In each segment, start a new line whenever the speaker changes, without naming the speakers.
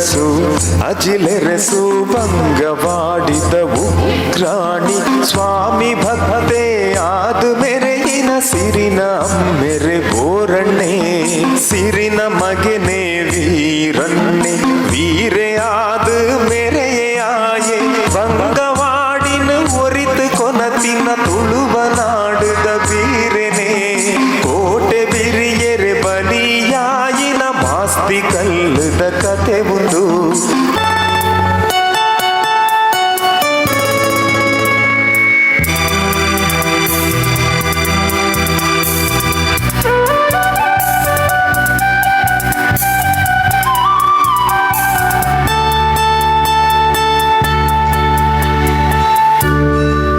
ಅರಸು ಅಜಿಲೆರಸು ಬಂಗವಾಡಿದ ಉಗ್ರಾಣಿ ಸ್ವಾಮಿ ಭಕ್ತೆ ಆದು ಮೆರೆಯಿನ ಸಿರಿನ ಮೆರೆ ಬೋರಣ್ಣೆ ಸಿರಿನ ಮಗನೆ ವೀರಣ್ಣೆ ವೀರೆ ಆದು ಮೆರೆಯಾಯೆ ಬಂಗವಾಡಿನ ಒರಿತು ಕೊನತಿನ ತುಳುವ ನಾಡುದ ಬೀರೆನೆ ಕೋಟೆ ಬಿರಿಯರೆ ಬಲಿಯಾಯಿನ ಮಾಸ್ತಿ ಕಲ್ಲುದ ಕತೆ ಉಂದು.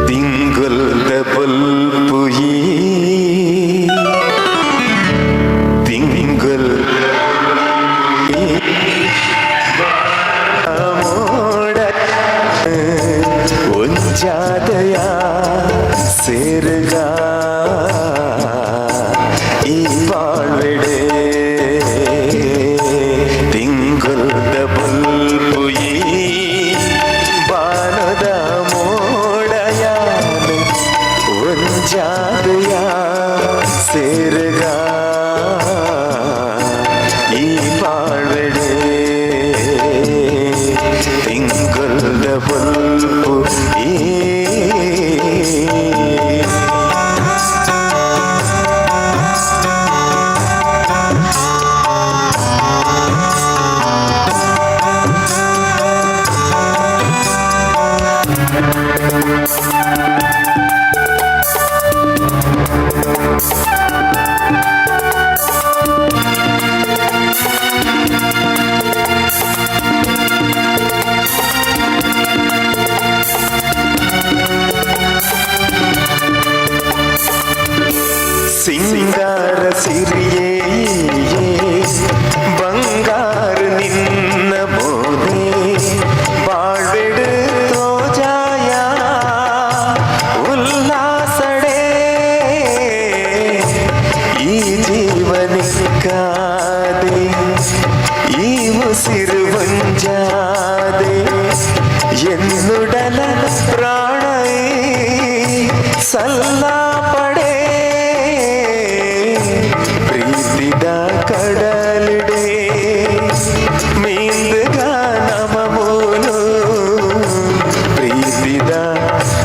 ತಿಂಗುಲ್ದ ಬೊಲ್ಪುಯಿ ತಿಂಗುಲ್ ಮೋಡ ಒಂಜಾದಯ ಸೇರುಗ ಈ ಬಾಳ್ವೆಡೆ ತಿಂಗುಲ್ದ ಬೊಲ್ಪುಯಿ ಬಾನದ ಮೋಡಯಾನ ಒಂಜಾದಯ ಸೇರುಗ ಈ ಬಾಳ್ವೆಡೆ ತಿಂಗುಲ್ದ ಬೊಲ್ಪು ಈ. ಸಿಂಗಾರ ಸಿರಿಯೇ ಬಂಗಾರ ನಿನ್ನ ಮೋನೆ ಬಾಳ್ವೆಡು ತೋಜಾಯ ಉಲ್ಲಾಸಡೆ ಈ ಜೀವನಿಕ್ಕಾದೆ ಈ ಉಸಿರು ಒಂಜಾದೆ ಎನ್ನುಡಲ ಪ್ರಾಣ ಸಲ್ಲಾಪಡೆ ಪ್ರೀತಿದ ಕಡಲಿಡೆ ಮೀಂದುಗ ನಮ ಮೂಲು ಪ್ರೀತಿದ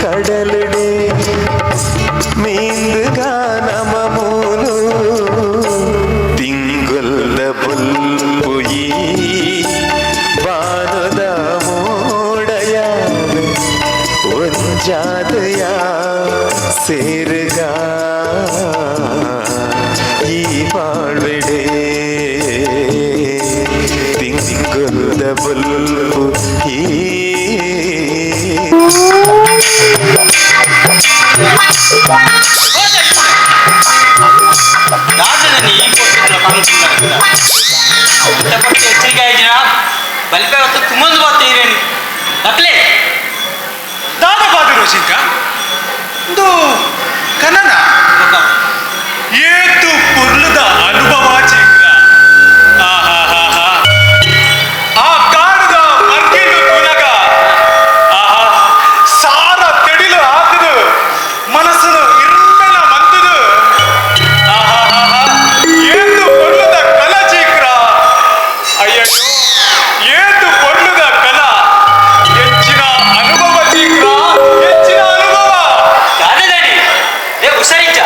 ಕಡಲಿಡೆ ಮೀಂದುಗ ನಮ ಮೂಲು ತಿಂಗುಲ್ದ ಬೊಲ್ಪುಯಿ ಬಾನುದ ಮೋಡಯಾನ ಒಂಜಾದಯ ಸೇರುಗ ಈ ಬಾಳ್ವೆಡೆ ತಿಂಗುಲ್ದ ಬೊಲ್ಪು ಈ.
ದಾದನ ಈ ಕೊಟ್ಟಿದ್ದಲ್ಲ ಪಕ್ಕ ಎಚ್ಚರಿಕೆ ಆಯ್ತಿನ ಬಲ್ಪೆ ಹೊತ್ತು ತುಂಬೊಂದು ಬಾತ ಇರೇನು ಮಕ್ಳೇ.
ದಾದ ಬಾದಿರೋ ಶಂಕ ಒಂದು ಕನ್ನಡ ಏತು ಪುರ್ಲದ ಅನುಭವ ಚಿಂಕ್ರ. ಆಹಾಹಾಹಾ. ಆ ಕಾಡುದ ಮರ್ಗಿಲು ತುನಗ ಆಹಾ ಸಾರ ತೆಡಿಲು ಹಾಕದು ಮನಸ್ಸನ್ನು ಇರ್ಮೆನ ಮಂದುದು ಆಹಾಹಾಹಾ. ಏತು ಪೊರ್ಲದ ಕಲ ಚೀಕ್ರ. ಅಯ್ಯಯ್ಯೋ ಏತು ಪೊರ್ಲದ ಕಲ ಹೆಚ್ಚಿನ ಅನುಭವ ಚೀಕ್ರ ಹೆಚ್ಚಿನ ಅನುಭವ.
ದಾದದಾಡಿ ಏ ಹುಷಾರಿಚ್ಚ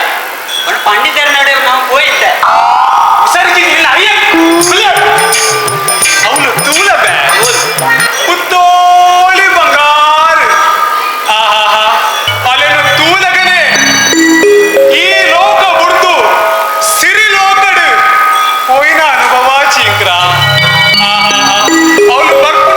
ಮಣ್ಣು ಪಂಡಿತರ ನಡೆ ನಾವು ಹೋಯಿದ್ದೆ.
ಹುಷಾರಿದ್ದೀನಿ ಇಲ್ಲ ಅಯ್ಯ ಅವನು ತೂಲ ಬೇ ಪುತ್ತೋಳಿ ಬಂಗಾರ ಆಹಾಹಾ ಅಲೆನು ತೂಲಗನೆ ಈ ಲೋಕ ಬುಡ್ದು ಸಿರಿ ಲೋಕಡು ಪೋಯಿನ ಅನುಭವ ಚೀಕ್ರ. ಆಹಾಹಾ ಅವಳು ಬರ್ಪುನ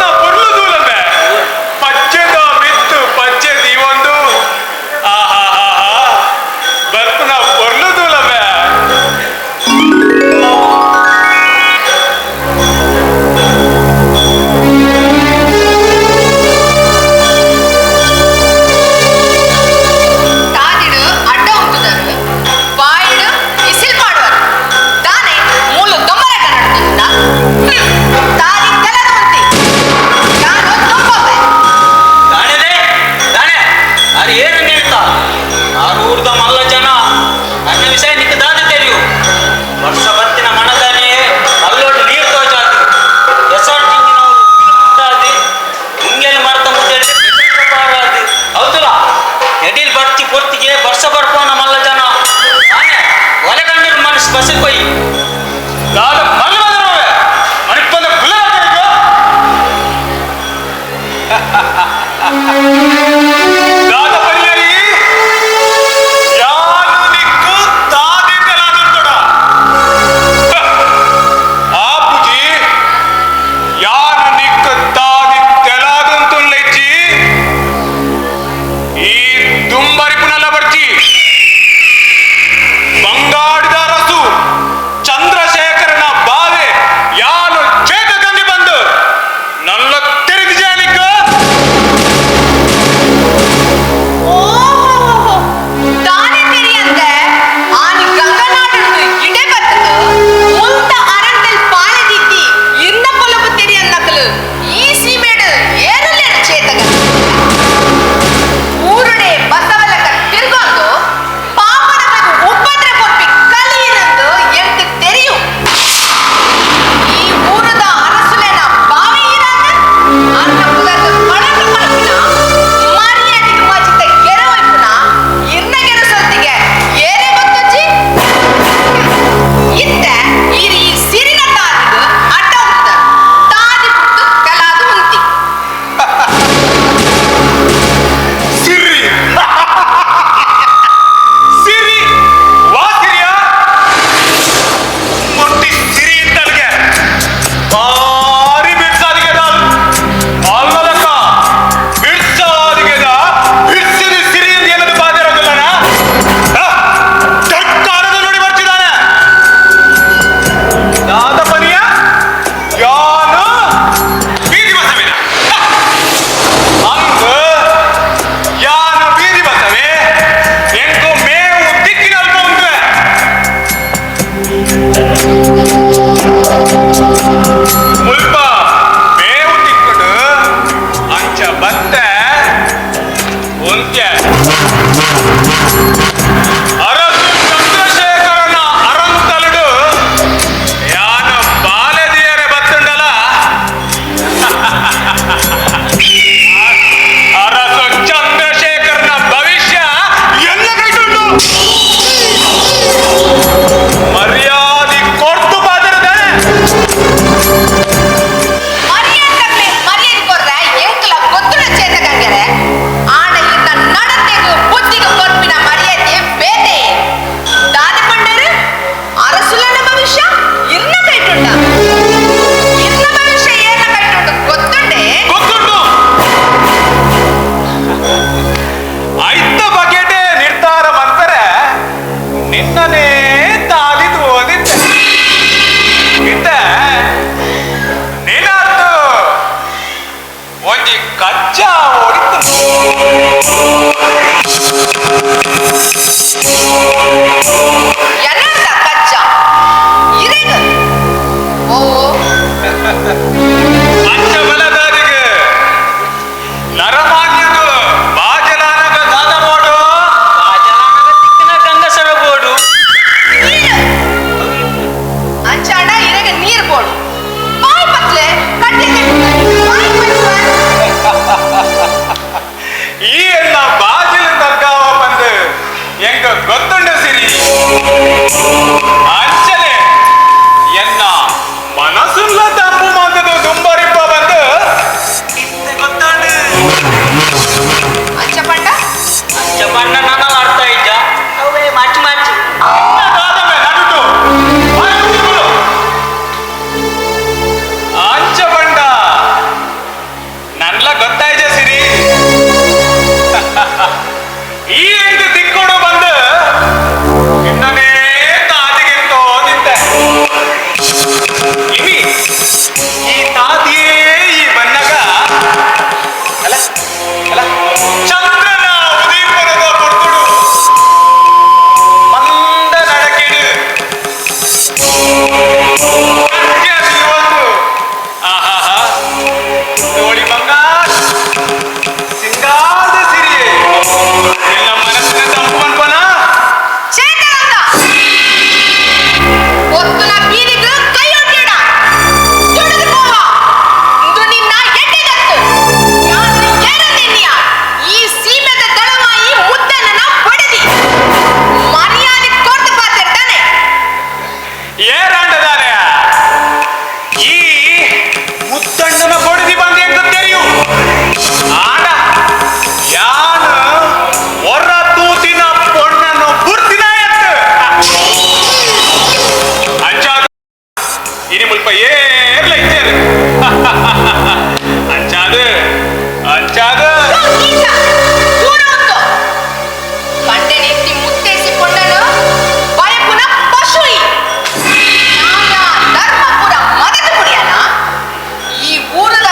ಕಚ್ಚ ಓಡಿತ್ತು.
ಎನ್ನಂತ ಕಚ್ಚ ಇರೇಗ ಓ
ಅಂಚ ಬಲದಾರಿಗೆ ನರಮಾನ್ಯನು ಬಾಜಲಾನಗ ದಾದ ಮೋಡು.
ಬಾಜಲಾನಗ ತಿಕ್ಕಿನ ಗಂಗಸರ ಬೋಡು.
ನೀರು ಅಂಚಾಡ ಇರೇಗ ನೀರು ಬೋಡು ಬಾಯ್ ಪತ್ಲೆ ಕಟ್ಟಿ ಬಾಯ್ ಪತ್ಲೆ.
ಈ ಎನ್ನ ಬಾಜಿಲು ತಗ್ಗಾವ ಬಂದು ಎಂಗ ಗೊತ್ತುಂಡು ಸಿರಿ. ಅಂಚನೆ ಎನ್ನ ಮನಸ್ಸುಲ್ಲ ತಂಪು ಮಂದದು ದುಂಬರಿಪ್ಪ ಬಂದು ಇತ್ತೆ ಗೊತ್ತಾಂಡು.
ಅಂಚ ಪಂಡ?
ಅಂಚ ಪಂಡ ನನ್ನ ಅರ್ಥ ಇಜ್ಜ ಅವೇ ಮಾಚಿ ಮಾಚಿ.
ದಾದಮೆ ನಡುಟು ಬಾಯಿ ಮುಚ್ಚಿಕೊಳ್ಳು. ಅಂಚ ಬಂಡ ನನ್ಲ ಗೊತ್ತಾಯ್ಜ ಸಿರಿ, ಈ ಎಂಟು ದಿಕ್ಕೊಡು ಬಂದು ಇನ್ನನೇ ತಾದಿಗೆಂತೋ ನಿಂತೆ. ಇವಿ ಈ ತಾದಿಯೇ ಈ ಬನ್ನಗ ಅಲ್ಲ ಅಲ್ಲ ಚಂದ್ರನ ಉದೀಪನದ ಪೊರ್ತುಡು ಮಂದ ನಡಕೆಡು ಕಜ್ಜ ಬೀಳುವಂದು. ಆಹಾಹಾ, ತೋಳಿ ಬಂಗಾರ ಸಿಂಗಾರದ ಸಿರಿಯೇ, ನಿನ್ನ ಮನಸ್ಸಿನ ತಂಪು ಅನ್ಪನ.
ಚೇತನಂದ ಒತ್ತುನ ಬೀದಿಗೆ ಕೈ ಒಡ್ಡೇಡ ದುಡಿದು ಹೋವ. ಇಂದು ನಿನ್ನ ಎಡ್ಡೆಗತ್ತು ಯಾರು ಏರನ್ನೆನ್ನಿಯ ಈ ಸೀಮೆದ ದಳವಾಯಿ ಮುದ್ದನನ ಬಡದಿ ಮರ್ಯಾದೆ ಕೊರ್ದು ಪಾತಿರ್ತಾನೆ.
ಏರಾಂಡದಾನೆ ಈ ಮುತ್ತಣ್ಣನ ಬಡಿದಿ ಬಂದೆ ಅಂತ ತೆರೆಯು ಆಡ ಯಾನು ಹೊರ ತೂತಿನ ಪೊಣ್ಣನ್ನು ಬುರ್ತಿನ ಎತ್ತು ಅಂಚಾದ ಇನಿ ಮುಲ್ಪ ಏರ್ಲ ಇಚ್ಚೇರು ಅಂಚಾದ ಅಂಚಾದ.
ನೀಚ, ದೂರ ಹೊತ್ತು ಕಂಡೆನೆತ್ತಿ ಮುತ್ತೇಸಿಕೊಂಡನು ಬಯಪುನ ಪಶು ಈ. ನ್ಯಾಯ ಧರ್ಮಪುರ ಮದದ ಕುಡಿಯನ ಈ ಊರದ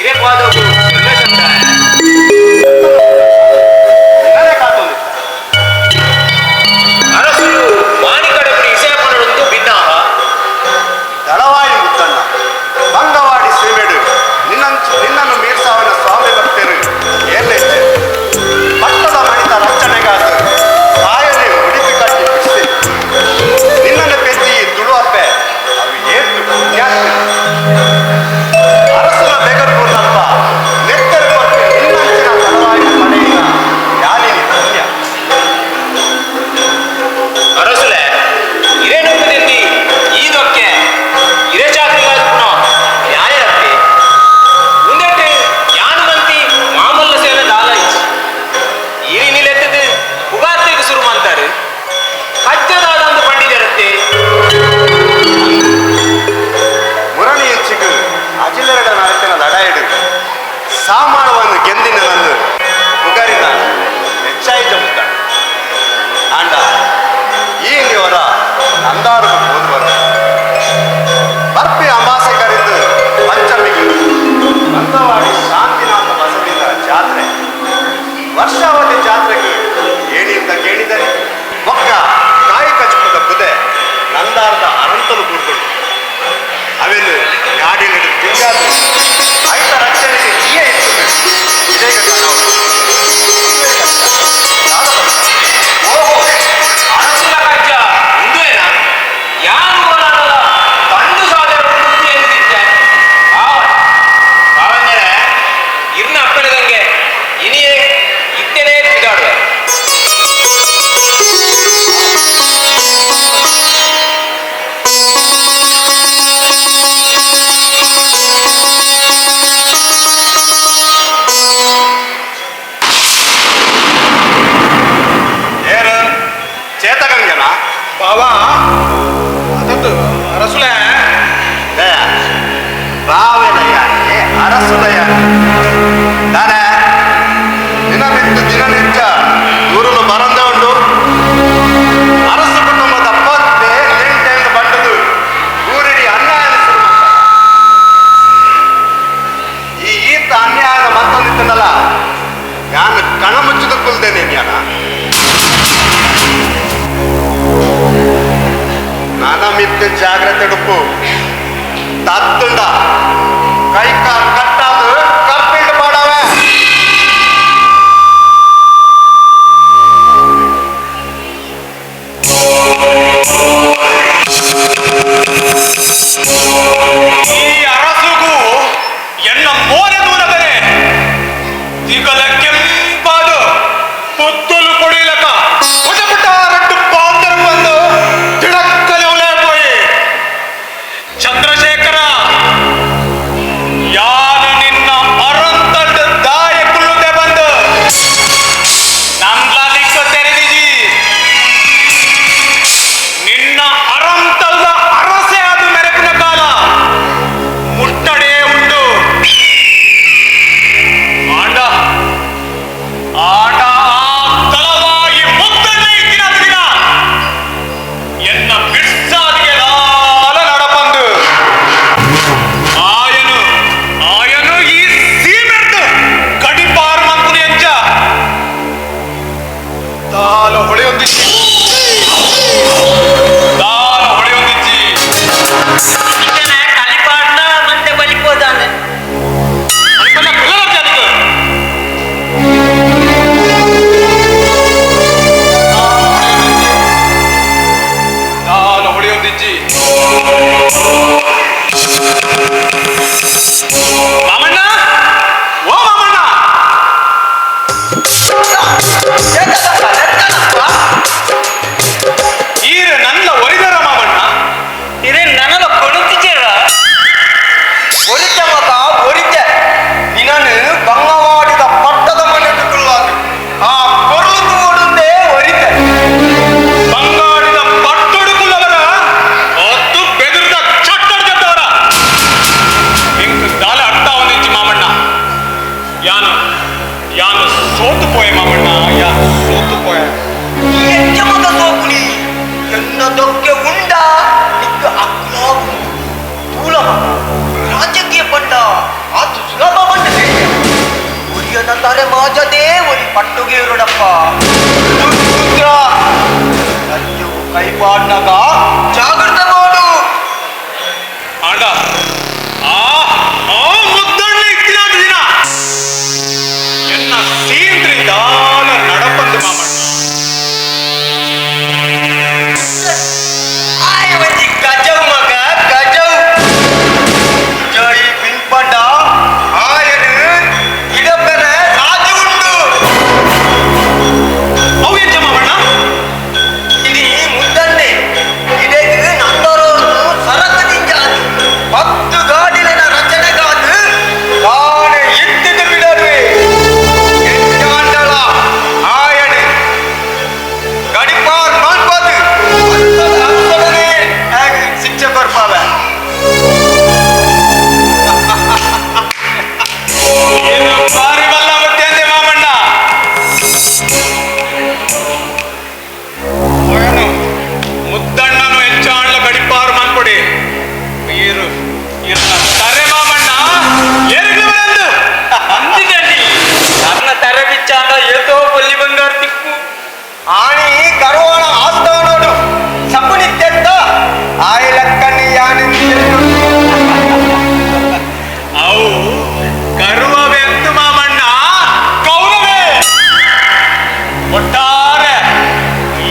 ಇರೇಪಾದವು ಸೊಲ್ಲೆ ಸಂದಾಯ.
ಅರಸುಲು ಮಾಣಿಕಡಪಡಿ ಇಸೆಯಪ್ಪನೊಂದು ಭಿನ್ನಾಹ.
ದಳವಾಯಿ ಮುತ್ತಣ್ಣ ಬಂಗವಾಡಿ ಸೀಮೆಡು ನಿನ್ನನ್ನು ಮೀರ್ಸಾವನ ಸ್ವಾಮಿ ಭಕ್ತರು ಏನೆಚ್ಚೆ ಪಟ್ಟದ ಮಣಿತ ರಕ್ಷಣೆಗಾದ ಕಾಯನೆ ಮುಡಿಪಿ ಕಟ್ಟಿ ಬಿಡಿಸಿ ನಿನ್ನನ್ನು ಪೆದ್ದಿ ತುಳುವಪ್ಪೆ ಅವು ಏತು ಪುಣ್ಯಾತ್ಮ ಅರಸನ ಬೆಗರ್ಪುರ್ನಪ್ಪ ನೆತ್ತರು ಕೊಟ್ಟು ನಿನ್ನಂಚಿನ ದಳವಾಯಿ ಪಡೆಯಿನ ಯಾನಿನಿ ಪುಣ್ಯ.
ಅರಸುಲೆ ಇರೇನೊಂದು ಈದೊಕ್ಕೆ ಇರೇ ಚಾಕ್ರಿಗಾದ ನ್ಯಾಯರತ್ತೆ ಮುಂದೆಟ್ಟು ಯಾನು ಮಂತಿ ಮಾಮಲ್ಲ ಸೇವೆ ದಾಲಾಯಿಚಿ ಇರಿ ನಿಲೆತ್ತದು ಪುಗಾರ್ತೆಗೆ ಶುರು ಮಾಡ್ತಾರೆ ಕಜ್ಜದಾದ ಪಂಡಿತರತ್ತೆ.
ಮುರಣಿ ಹೆಚ್ಚಿಗೆ ಅಜಿಲೆರಡ ನಡತಿನ ಲಡಾಯಿಡು ಸಾಮಾನವನ್ನು ಗೆಂದಿನ ನನ್ನ ಪುಗರಿನ ಹೆಚ್ಚಾಯಿ ಜಮುತ್ತಾನೆ ಆಂಡ ಈ ಇವರ ನಂದಾರು ಹೋದ್ವರು ಬರ್ಪಿ ಅಮಾಸೆ ಕರೆದು ಪಂಚಮಿಗೆ ಬಂದವಾಡಿ ಶಾಂತಿನಾಥ ಬಸದಿನ ಜಾತ್ರೆ. ವರ್ಷಾವಧಿ ಜಾತ್ರೆಗೆ ಏಣಿಂದ ಕೇಳಿದರೆ ಒಕ್ಕ ಕಾಯಿ ಕಚ್ಪದ ಕುದೆ ನಂದಾರದ ಅರಂತಲು ಕೂಡ್ಕೊಂಡು ಅವೆನ್ನು ಗಾಡಿ ನಡೆದು ತಿರುಗಾದು ಐತ ರಕ್ಷಣೆಗೆ ಈಯೇ ಇತ್ತು ಇದೇ ನಾವು.
ಓಹೋ, ಅರಸುಲ ಕಜ್ಜ ಉಂದುವೇನ ಯಾನು ಹೋರಾಡಲ ತಂಡು ಸಾಧನೆ ಉಂಡು ಎನ್ನುತ್ತಿದ್ದೆ ಆವಂದರೆ ಇರ್ನ ಅಪ್ಪಣದಂಗೆ ಇನಿಯೇ ಇತ್ತನೇ ತಿರುಗಾಡುವೆ.
ಏನು ಚೇತಗಂಗನ?
ಬಾವಾ, ಅದೊಂದು ಅರಸುಲೆ.
ಬಾವೆಲಯ್ಯಾನೆ ಅರಸುಲಯ್ಯಾನೆ ದಾನೆ ದಿನನಿತ್ಯ ದಿನನಿತ್ಯ ಊರುಲು ಬರಂದ ಉಂಟು. ಅರಸು ಕುಟುಂಬದ ಪತ್ತೆ ನೆಂಟೆಂದು ಬಂಡದು ಊರಿಡಿ ಅನ್ಯಾಯನ ಶುರು ಮಾಡ್ತಾರೆ. ಈ ಈತ ಅನ್ಯಾಯನ ಮತ್ತೊಂದಿತ್ತನಲ್ಲ ನಾನು ಕಣ ಮುಚ್ಚಿದ ಕುಲ್ದೇನೆ ಜ್ಞಾನ ನಾನ ಮಿತ್ತೆ ಜಾಗ್ರತೆ ಡುಪ್ಪು ತತ್ತುಂಡ ಕೈ ಕಾಲು ಕಟ್ಟಾದು ಕಪ್ಪಿಂಡು ಮಾಡವೆ.
ಈ ಅರಸುಗೂ ಎನ್ನ ಮೋನೆ ದೂರದರೆ ತಿಗಲ ಕೆಂಪಾದು ಪುತ್ತಲು ಪೊಡಿಲಕ ಪುಟ ಪುಟ ರಡ್ಡು ಪಾಂದರು ಬಂದು ತಿಡಕ್ಕಲೆ ಉಲೇ ಪೋಯಿ. ಚಂದ್ರಶೇಖರ, ಯಾನು ನಿನ್ನ ಅರಂತಲ್ದ ದಾಯ ಕುಳ್ಳುದೆ ಬಂದು ನನ್ಲ ನಿಕ್ಕ ತೆರೆದಿಜಿ. ನಿನ್ನ ಅರಂತಲ್ದ ಅರಸೆ ಅದು ಮೆರಪಿನ ಕಾಲ ಮುಟ್ಟಡೆ ಉಂಟು. ಆಂಡ ಆಟ ಆ ತಲವಾಗಿ ಮುದ್ದನ್ನೇ ಇದ್ದಿನ ದಿನ ಎನ್ನ ಬಿಡ್ಸಾದಿಗೆ ಲಾಲ ನಡಪಂದು ಆಯನು ಆಯನು ಈ ಸೀಮೆರ್ದು ಗಡಿಪಾರು ಮಂಕುನಿ ಅಂಚ ತಾಲ ಹೊಳೆಯೊಂದಿಚ್ಚಿ ತಾಲ ಹೊಳೆಯೊಂದಿಚ್ಚಿ.
ಇತ್ತನೆ ಕಲಿಪಾಡ್ನ ಮತ್ತೆ ಬಲಿಪೋದಾನೆ.
ಅನ್ಪಲ್ಲ ಕುಲ್ಲರ ಅದಕ್ಕೆ. ತಾಲ ಹೊಳೆಯೊಂದಿಚ್ಚಿ. ಮಾಮಣ್ಣ, ಓ ಮಾಮಣ್ಣ. ಈರ ನನ್ನ ಒರಿದರ ಮಾಮಣ್ಣ.
ಇರೇ ನನಲ ಕೊಡುತ್ತಿದ್ದೀರ.
ಒರಿತ ಮತ ಒರಿತೆ ನಿನನು ಬಂಗವಾಡಿದ ಪಟ್ಟದ ಮನೆಟುಕೊಳ್ಳಾದು ಆ ಕೊರಲು ತೋಡುಂದೇ ಒರಿತೆ.
ಬಂಗಾಡಿದ ಪಟ್ಟೊಡುಕುಲ್ಲವರ ಒತ್ತು ಬೆದರ್ದ ಚಟ್ಟಡ್ ಜಟ್ಟವರ ಇಂಕ್ ದಾಲ ಅರ್ಥ ಒಂದಿಚ್ಚಿ ಮಾಮಣ್ಣ. ಯಾನು ಯಾನು ಸೋತು ಪೋಯೆ ಮಾಮಣ್ಣ, ಯಾನು ಸೋತು ಪೋಯೆ.
ಎಂಚ ಮತ ಸೋಕುನಿ? ಎನ್ನ ದೊಕ್ಕೆ ಉಂಡ ನಿಕ್ಕ ಅಕ್ಕುಲಾ ಉಂಡು. ತೂಲ ಮಗ, ರಾಜಕೀಯ ಪಂಡ ಆತು ಸುಲಭ. ಪಟ್ಟುಗೀರುಡಪ್ಪ ದುರ್ಪುತ್ರ ಕಜ್ಜುಗು ಕೈಪಾಡ್ನಾಗ ಜಾಗೃತ ಮಾಡು.
ಆಂಡ ಆ ಆ ಮುದ್ದಣ್ಣ ಇತ್ತಿನ ದಿನ ಎನ್ನ ಸೀಂದ್ರಿ ದಾಲ ನಡಪಂದು ಮಾಮಣ್ಣ.
ಆಯ್ ಒಂಜಿ ಗಜವ್ ಮಗ ಗಜವ್ ಜೈ ಪಿಂಪಂಡ ಆಯನು ಇಡಪೆರ ಸಾಧಿ ಉಂಡು.
ಅವು ಎಂಚ ಮಾಮಣ್ಣ?
ಇಡೀ ಮುದ್ದನ್ನೆ ಇಡೆಗ್ ನಂದರೋರು ಸರಕು ದಿಂಜಾದು 10 ಗಾಡಿಲಿನ ರಚನೆಗಾದು ತಾನೆ ಇಟ್ಟಿದ್ದು ಬಿಡರುವೆ. ಎಂಟಾಂಡಲ ಆಯನು ಗಡಿಪಾರ್ ಮಲ್ಪದು ಅತ್ತಡನೆ ಶಿಕ್ಷೆ ಕೊರ್ಪಾವೆ.
ಏನು ಬಾರಿ ಬಲ್ಲ ಮತ್ತೆ ಅಂದೆ ಮಾಮಣ್ಣ. ಅವನು ಮುದ್ದಣ್ಣನು ಎಂಚಾಂಡ್ಲ ಗಡಿಪಾರು ಮಾನ್ಕೊಡಿ ಈರು ಇರ್ನ ತರೆ ಮಾಮಣ್ಣ ಏರಿಗ್ಲು ಬರಂದು.
ಅಂದಿದಂಡಿ ನನ್ನ ತರೆ ಬಿಚ್ಚಾಂಡ ಏತೋ ಬೊಲ್ಲಿ ಬಂಗಾರ ತಿಕ್ಕು.
ಆಣಿ ಕರುವಣ ಆಸ್ಥಾನೋಡು ಸಪುನಿತ್ಯಂತ ಆಯಿಲಕ್ಕನಿ ಯಾನಿಂದ.
ಅವು ಕರುವವೆಂದು ಮಾಮಣ್ಣ ಕೌರವೇ ಒಟ್ಟಾರೆ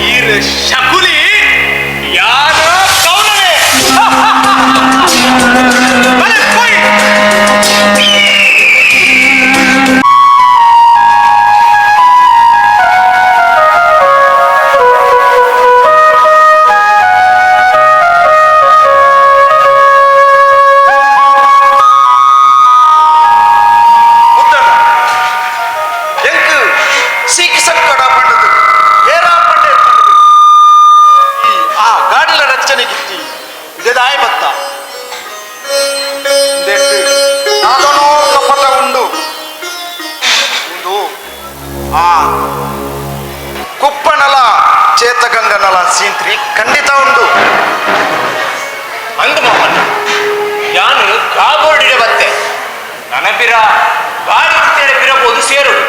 ಈರು ಶಕುಲಿ ಯಾರ ಕೌರವೇ. ಬಲೆ ಪೋಯ್.
ಮುದ್ದಣ್ಣ ಎಂಕ್ ಸೀಕ್ ಸಕ್ಕಡ ಪಂಡದು ಏರಾ ಪಂಡೆ ಪಂಡದು ಈ ಆ ಗಾಡಿಲ ರಚನೆಗಿತ್ತಿ ಇದೆದಾಯ ಬತ್ತ ಇಂದೆಟ್ಟು ನಾದನೋ ಕಪಟ ಉಂಡು ಉಂಡು ಆ ಕುಪ್ಪನಲ ಚೇತಗಂಗನಲ ಸೀಂತ್ರಿ ಖಂಡಿತ ಉಂಡು.
ಅಂದು ಮಾಮಣ್ಣ ಯಾನು ಕಾಬೋರ್ಡಿಡೆ ಬತ್ತೆ ನನಪಿರ ಗಾಡಿ ಬಿತ್ತಡೆ ಪಿರಬಹುದು ಸೇರುಡು.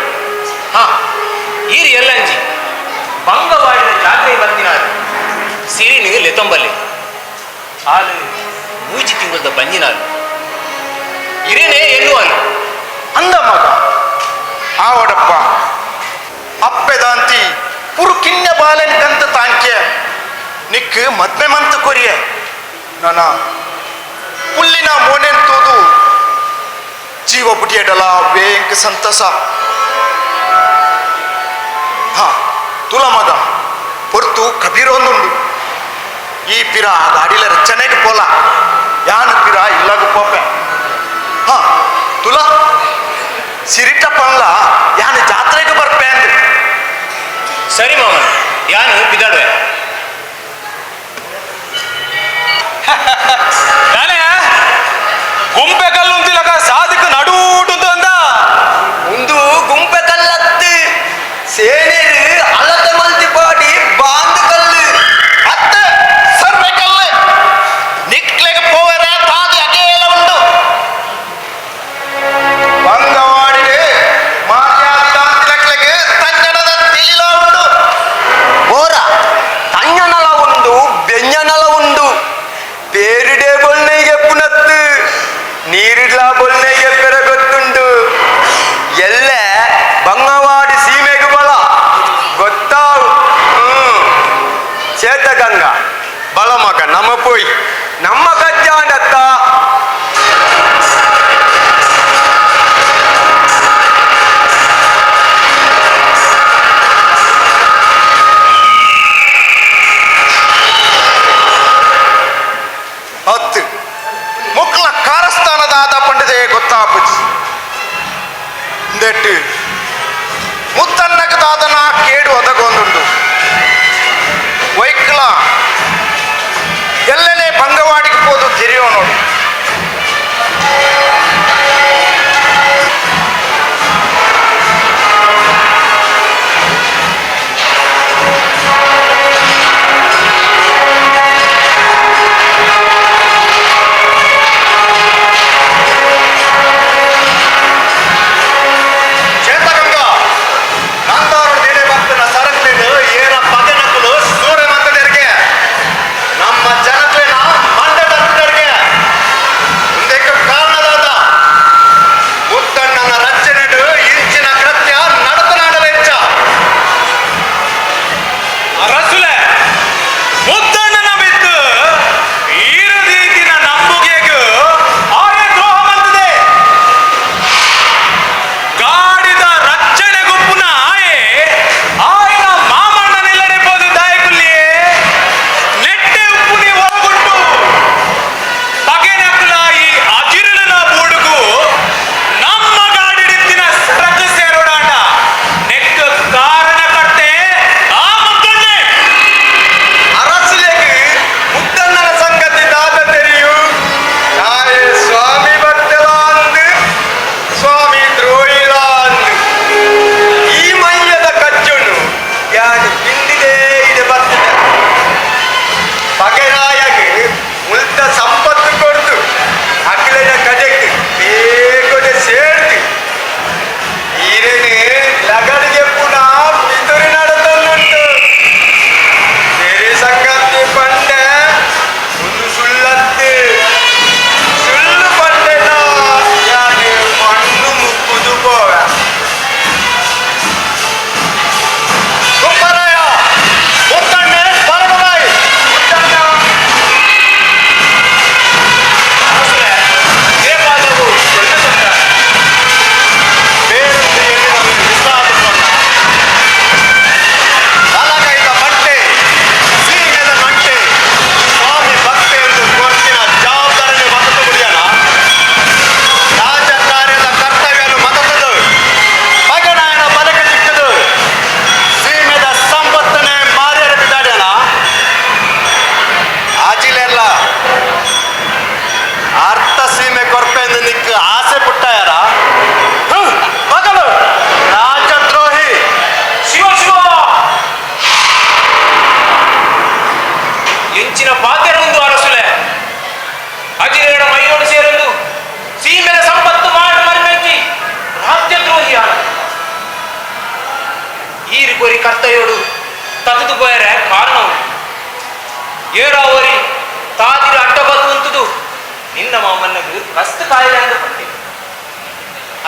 ಹಾ ಈರಿ ಎಲ್ಲಂಜಿ ಬಂಗವಾಡಿದ ಜಾತ್ರೆ ಬತ್ತಿನಾರು ಸಿರಿನು ಲೆತೊಂಬಲ್ಲಿ ಹಾಲು ಮೂಜಿ ತಿಂಗಳದ ಬಂಜಿನಾರು ಇರೇನೆ ಎನ್ನುವಾಲು.
ಅಂದ ಮಗ ಆವಡಪ್ಪ ಅಪ್ಪೆದಾಂತಿ ಪುರು ಕಿನ್ಯ ಬಾಲನ್ ಕಂತ ತಾಂಕ್ಯ ನಿಕ್ ಮದ್ಮೆ ಮಂತ್ ಕೊರಿಯ ನನ ಪುಲ್ಲಿನ ಮೋನೆನ್ ತೂದು ಜೀವ ಪುಟಿಯಡಲ ವೇಂಕ ಸಂತಸ. ಹಾ ತುಲ ಮಗ ಪೊರ್ತು ಕಬೀರೊಂದುಂಡು ಈ ಪಿರ ಆ ಗಾಡಿಲ ರಚನೆಗೆ ಪೋಲ ಯಾನ ಪಿರ ಇಲ್ಲಾಗ ಪೋಪೆ. ಹಾ ತುಲ ಸಿರಿಟ ಪಂಗ್ಲ ಯಾನ ಜಾತ್ರೆಗೆ ಬರ್ಪೆ ಅಂದ್ರು.
ಸರಿ ಮಾಮಣ್ಣ ಯಾನು ಬಿದಾಡುವೆ.
ನಾನೇ ಗುಂಪೆ ಕಲ್ಲು ಅಂತಿಲ್ಲಕ ಸಾಧಕ ನಡೂಟು ಅಂದ.
ಒಂದು ಗುಂಪೆ ಕಲ್ಲತ್ತು ಸೇನೇರು ಅಲತೆ ಮಲ್ತಿ ಪಾಡಿ ಬಾಂದು ಕಲ್ಲು.
ಅತ್ತ ಸರ್ವೆ ಕಲ್ಲು ನಿಕ್ಲೆಗೆ ಪೋವರ ತಾದಿ ಅಗೇಲ ಉಂಡು ಬಂಗವಾಡಿಗೆ ಮಾರ್ಯಾದಿ ದಾಂತಿನಕ್ಲೆಗೆ ತಂಗಡದ ತಿಳಿಲ ಉಂಡು.
ಬೋರ ತಂಗನಲ ಉಂಡು ಬೆಂಜನಲ ಉಂಡು ಪೇರಿಡೆ ಬೊಲ್ನೈಗೆ ಪುನತ್ತು ನೀರಿಡ್ಲ ಬೊಲ್ನೈಗೆ ಪೆರ ಗೊತ್ತುಂಡು ಎಲ್ಲ ಬಂಗವಾಡಿ ಸೀಮೆಗೆ ಬಲ ಗೊತ್ತಾವು. ಚೇತಗಂಗ ಬಲ ಮಗ ನಮ್ಮ ಪೋಯ್ ನಮ್ಮ ಕಜ್ಜಾಂಡತ್ತ.
ಹತ್ತು ಮುಕ್ಲ ಕಾರಸ್ಥಾನದಾದ ಪಂಡಿದೆ ಗೊತ್ತಾಪುಜಿ ಇಂದೆಟ್ಟು ಮುತ್ತನ್ನಗದಾದನ ಕೇಡು ಒದಗೊಂದುಂಡು ವೈಕ್ಲ ಎಲ್ಲನೇ ಬಂಗವಾಡಿಗೆ ಪೋದು ತಿರಿಯೋ ನೋಡು. ಚೇತಗಂಗಾ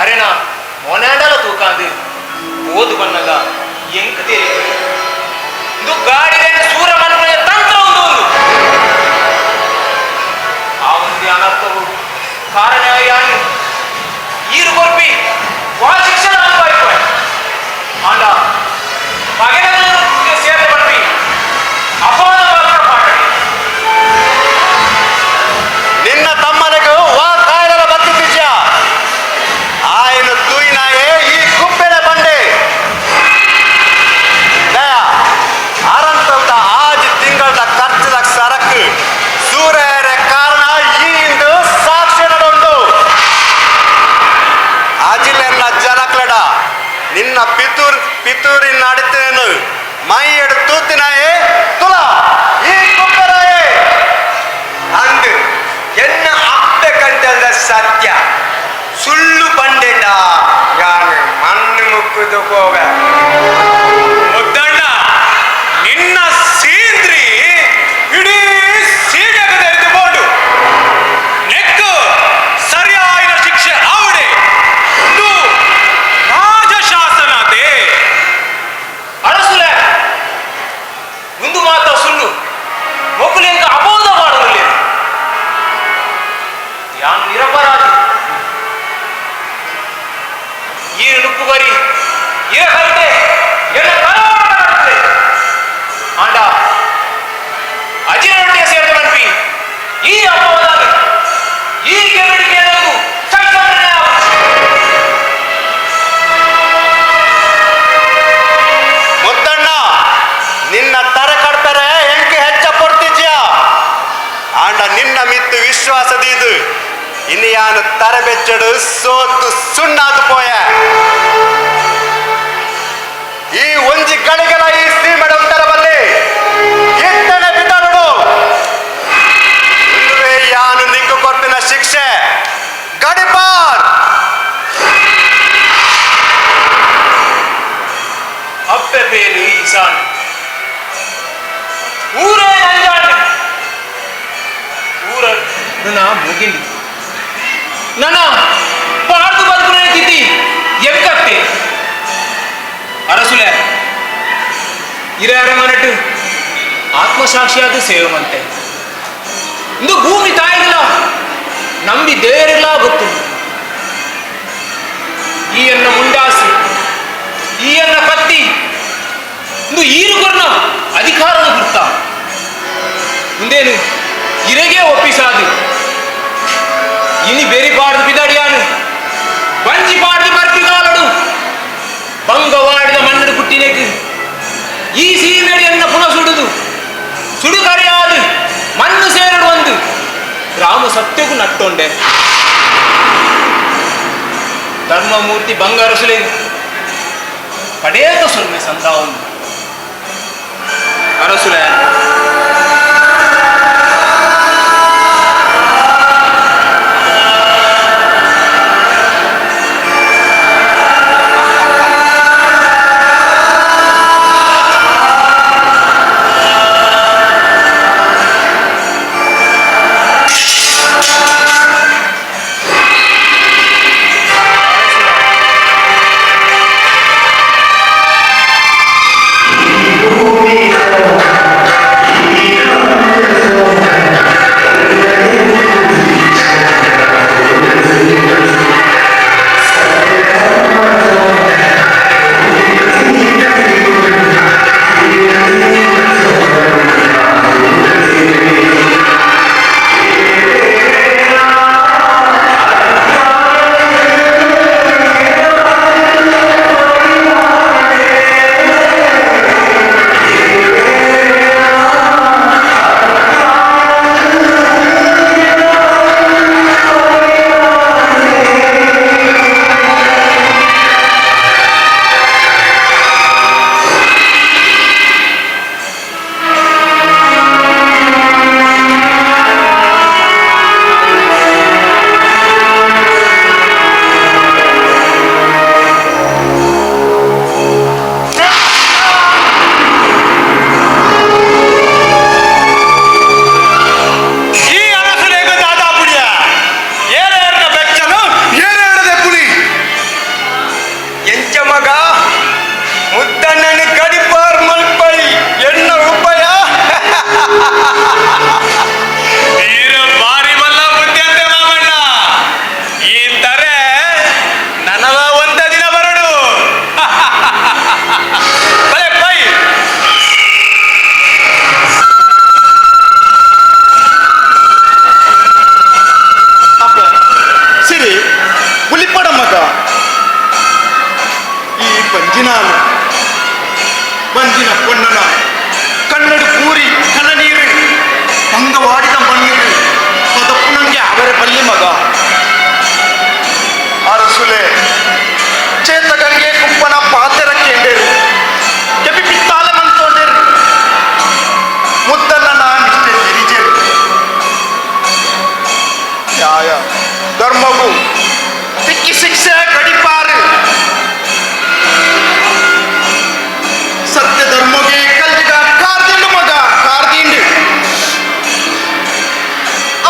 ಅರೆನ ಮೊನಾಂಡಲ ತೂಕಾಂದು ಓದು ಬನ್ನಗ ಎಂಕ್ ತೇರಿ ಇಂದು ಗಾಡಿನ ಸೂರ ಮನ್ಪುನ ತಂತ್ರ ಒಂದು ಒಂದು ಆ ಒಂದು ಅನರ್ಥವು ಕಾರಣ ಯಾನು ಈರು ಕೊರ್ಪಿ ವಾ ಶಿಕ್ಷಣ ಅನುಭವಿಸುವ ಆಂಡ ಮಗನ ಸೇವೆ ಬರ್ಪಿ ಅಪವಾದ ಮಾತ್ರ ಪಾಠ.
ನಿನ್ನ ತಮ್ಮನಿಗೂ ವಾ ಕಾಯಲ ಬತ್ತಿದ್ದ ಆಯನ ತೂಯಿನಾಯೇ ಈ ಕುಪ್ಪೆನ ಬಂಡೆ ದಯ ಅರಂತದ ಆಜ್ ತಿಂಗಳದ ಖರ್ಚದ ಸರಕು ಸೂರ್ಯರ ಕಾರಣ ಈ ಇಂದು ಸಾಕ್ಷಿ ನಡುಂಡು. ಅಜಿಲೆನ್ನ ಜನಕ್ಲಡ ನಿನ್ನ ಪಿತೂರ್ ಪಿತೂರಿನ ನಡತೇನು ಮೈ ಎಡು ತೂತಿನಾಯೇ ತುಲಾ ಈ ಕುಪ್ಪೆನಾಯೇ. ಅಂದು ಎನ್ನ ಅಪ್ಪೆ ಕಂಟದ ಸತ್ಯ ಸುಳ್ಳು ಬಂಡೆಂಡ ಯಾನು ಮಣ್ಣು ಮುಕ್ಕುದು ಕೋವೆ.
ಮುದ್ದಣ್ಣ, ನಿನ್ನ ಸೀಂದ್ರಿ ಇಡೀ ಸೀಮೆಗೆ ಬೋಡು ನೆಕ್ಕು ಸರಿಯಾದ ಶಿಕ್ಷೆ ಆವಡೆ. ಇದು ರಾಜಶಾಸನತೆ.
ಅರಸುಲೆ, ಮುಂದು ಮಾತ ಸುಳ್ಳು, ಮೊಕ್ಕುಲೆಂಕ ಅಪೋದ ಮಾಡಲು ಯಾನು ನಿರಪರಾಧಿ. ಈ ನುಪ್ಪುಗರಿ ಇರ ಕೈತೆ ಎನ್ನ ತಲವಾಡ. ಆಂಡ ಅಜಿರೊಟ್ಟಿಗೆ ಸೇರಿದ ಮನ್ಪಿ ಈ ಅಪವಾದ ಈ ಕೆರಳಿಗೆ ಸೈಸಂದ್ರೆ.
ಮುದ್ದಣ್ಣ, ನಿನ್ನ ತರೆ ಕಡ್ಪೆರೆ ಎಂಕೆ ಹೆಚ್ಚ ಪೊರ್ತಿದ್ಯಾ. ಆಂಡ ನಿನ್ನ ಮಿತ್ತು ವಿಶ್ವಾಸದೀದು ಇನ್ನು ತರೆ ಬೆಚ್ಚಡು ಸೋತು ಸುಣ್ಣಾದು ಪೋಯ. ಈ ಒಂಜಿ ಗಳಿಗೆಲ ಈ ಸೀಮೆಡ ಉತ್ತರವಲ್ಲಿ ಇತ್ತನೆ ಬಿದರುಡು. ಇಂದುವೇ ಯಾನು ನಿಕ್ಕು ಕೊಟ್ಟಿನ ಶಿಕ್ಷೆ ಗಡಿಪಾರ್.
ಅಪ್ಪೆ ಪೇರು ಈಸಾನ್, ಊರೇ ನಂಜಾಂಡ್. ಊರ ನನ್ನ ಮುಗಿಂಡು ನನ್ನ ಪಾಡ್ದು ಬದುಕುನ ತಿಥಿ ಎಂಕತ್ತೆ. ಅರಸುಲೆ, ಇರ ಮನಟ್ಟು ಆತ್ಮಸಾಕ್ಷಿಯಾದ ಸೇವಮಂತೆ. ಇಂದು ಭೂಮಿ ತಾಯಿಗಳ ನಂಬಿ ದೇವರಿಲ್ಲ ಗೊತ್ತು. ಈ ಎನ್ನ ಮುಂಡಾಸು, ಈ ಎನ್ನ ಕತ್ತಿ ಇಂದು ಈರುಗೊರ್ನ ಅಧಿಕಾರದ ಗುರ್ತ. ಮುಂದೇನು ಇರೆಗೆ ಒಪ್ಪಿಸಾದು ಇನಿ ಬೆರಿ ಪಾಡ್ದು ಬಿದಡಿಯಾನು ಬಂಜಿ ಪಾಡ್ದು ಬರ್ಪಿಗಾಲಡು. ಬಂಗವಾಡಿದ ಮಣ್ಣು ಪುಟ್ಟಿನೆಕ್ ಈ ಸೀಮೆಡಿಯನ್ನ ಪುನಃ ಸುಡುದು ಸುಡುಕರಿಯಾದು ಮಣ್ಣು ಸೇರಡು ಒಂದು ರಾಮ ಸತ್ಯಗೂ ನಟ್ಟೊಂಡೆ. ಧರ್ಮಮೂರ್ತಿ ಬಂಗಾರಸುಲೆ ಪಡೇತ ಸುಲ್ಮೆ ಸಂದಾವನ್ನು ಅರಸುಲೆ.
ಭೂಮಿಯ
ಬಂಜಿನಾಲು ಬಂಜಿನ ಪೊಣ್ಣನ ಕನ್ನಡ ಪೂರಿ ಕಣ್ಣನೀರು ಅಂಗವಾಡಿದ ಮಣ್ಣಿಗೆ ಪದಪ್ಪು ನಂಗೆ ಅವರ ಬಲ್ಲಿ ಮಗ. ಅರಸುಲೆ, ಚೇತಗಂಗೆ ಕುಪ್ಪನ ಪಾತೆರ ಕೇಂಡೇರು, ಕೆಪಿ ಪಿತ್ತಾಲ ಮಂತೋಂಡೇರು. ಮುದ್ದನ್ನ ನಾನಿಷ್ಟೇ ತಿರಿಜೇರು. ನ್ಯಾಯ ಧರ್ಮವು ತಿಕ್ಕಿ ಶಿಕ್ಷೆ ಗಡಿಪಾರು. ಸತ್ಯ ಧರ್ಮಗೆ ಕಲ್ಜಿಗ ಕಾರ್ದಿಂಡು ಮಗ, ಕಾರ್ದಿಂಡು.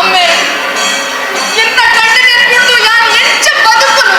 ಅಮ್ಮೆ, ಎಂತ ಕಂಡನೆ ಕುಡ್ದು ಯಾನ್ ಎಂಚ ಬದುಕುನು?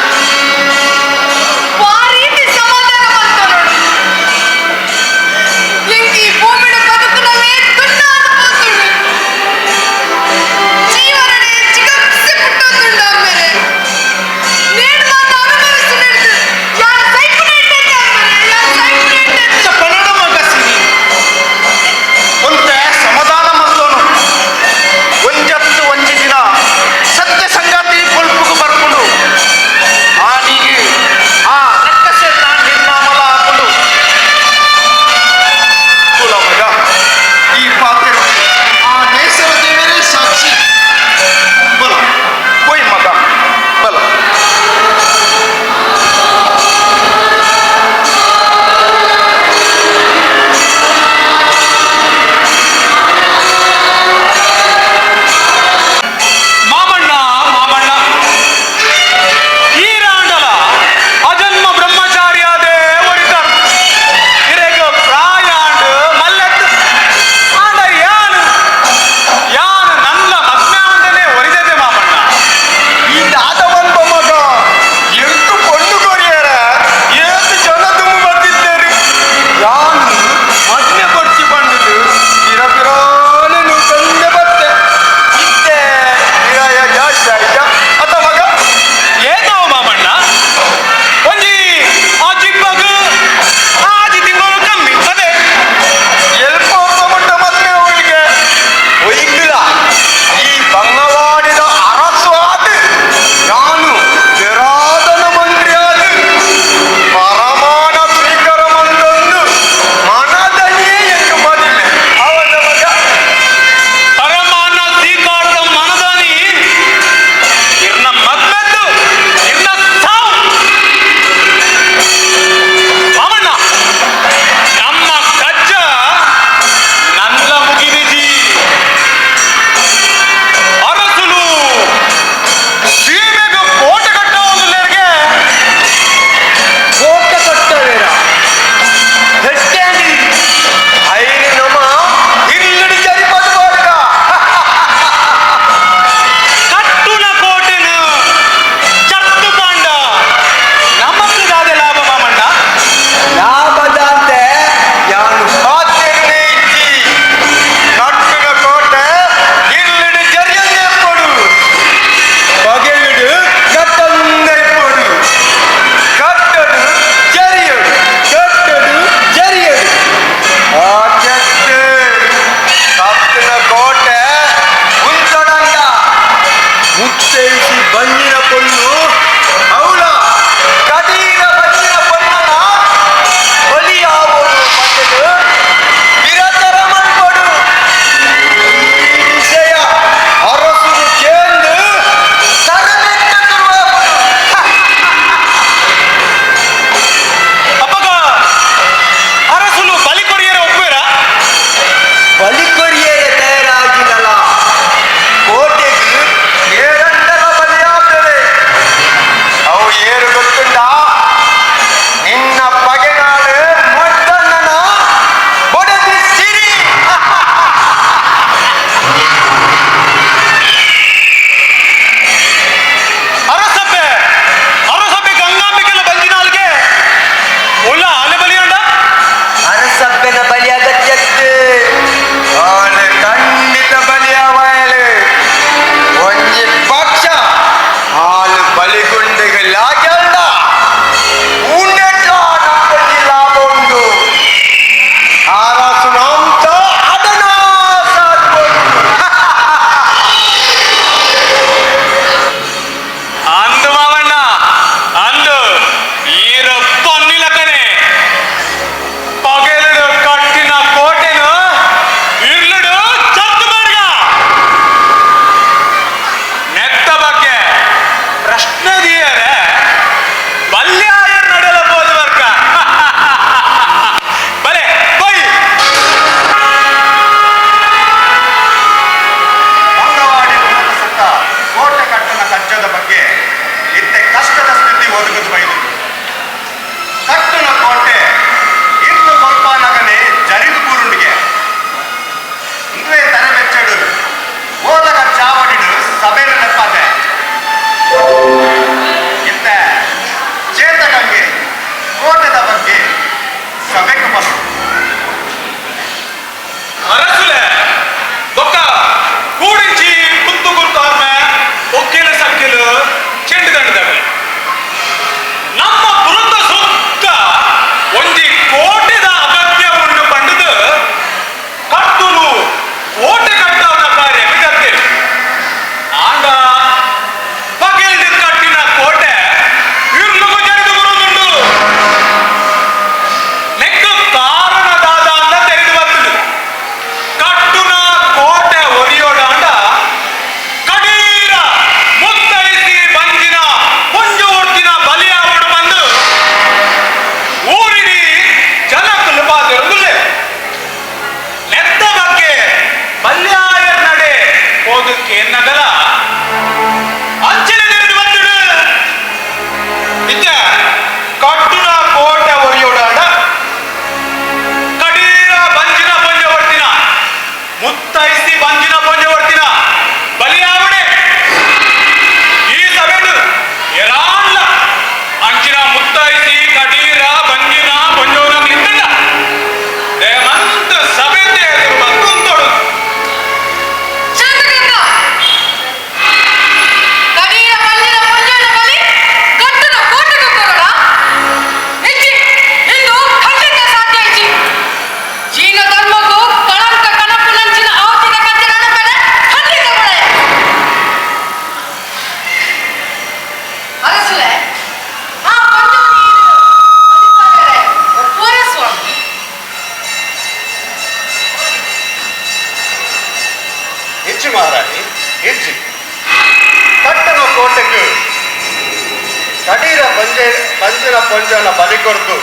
ಪೊಂಜನ ಬಲಿ ಕೊರ್ದು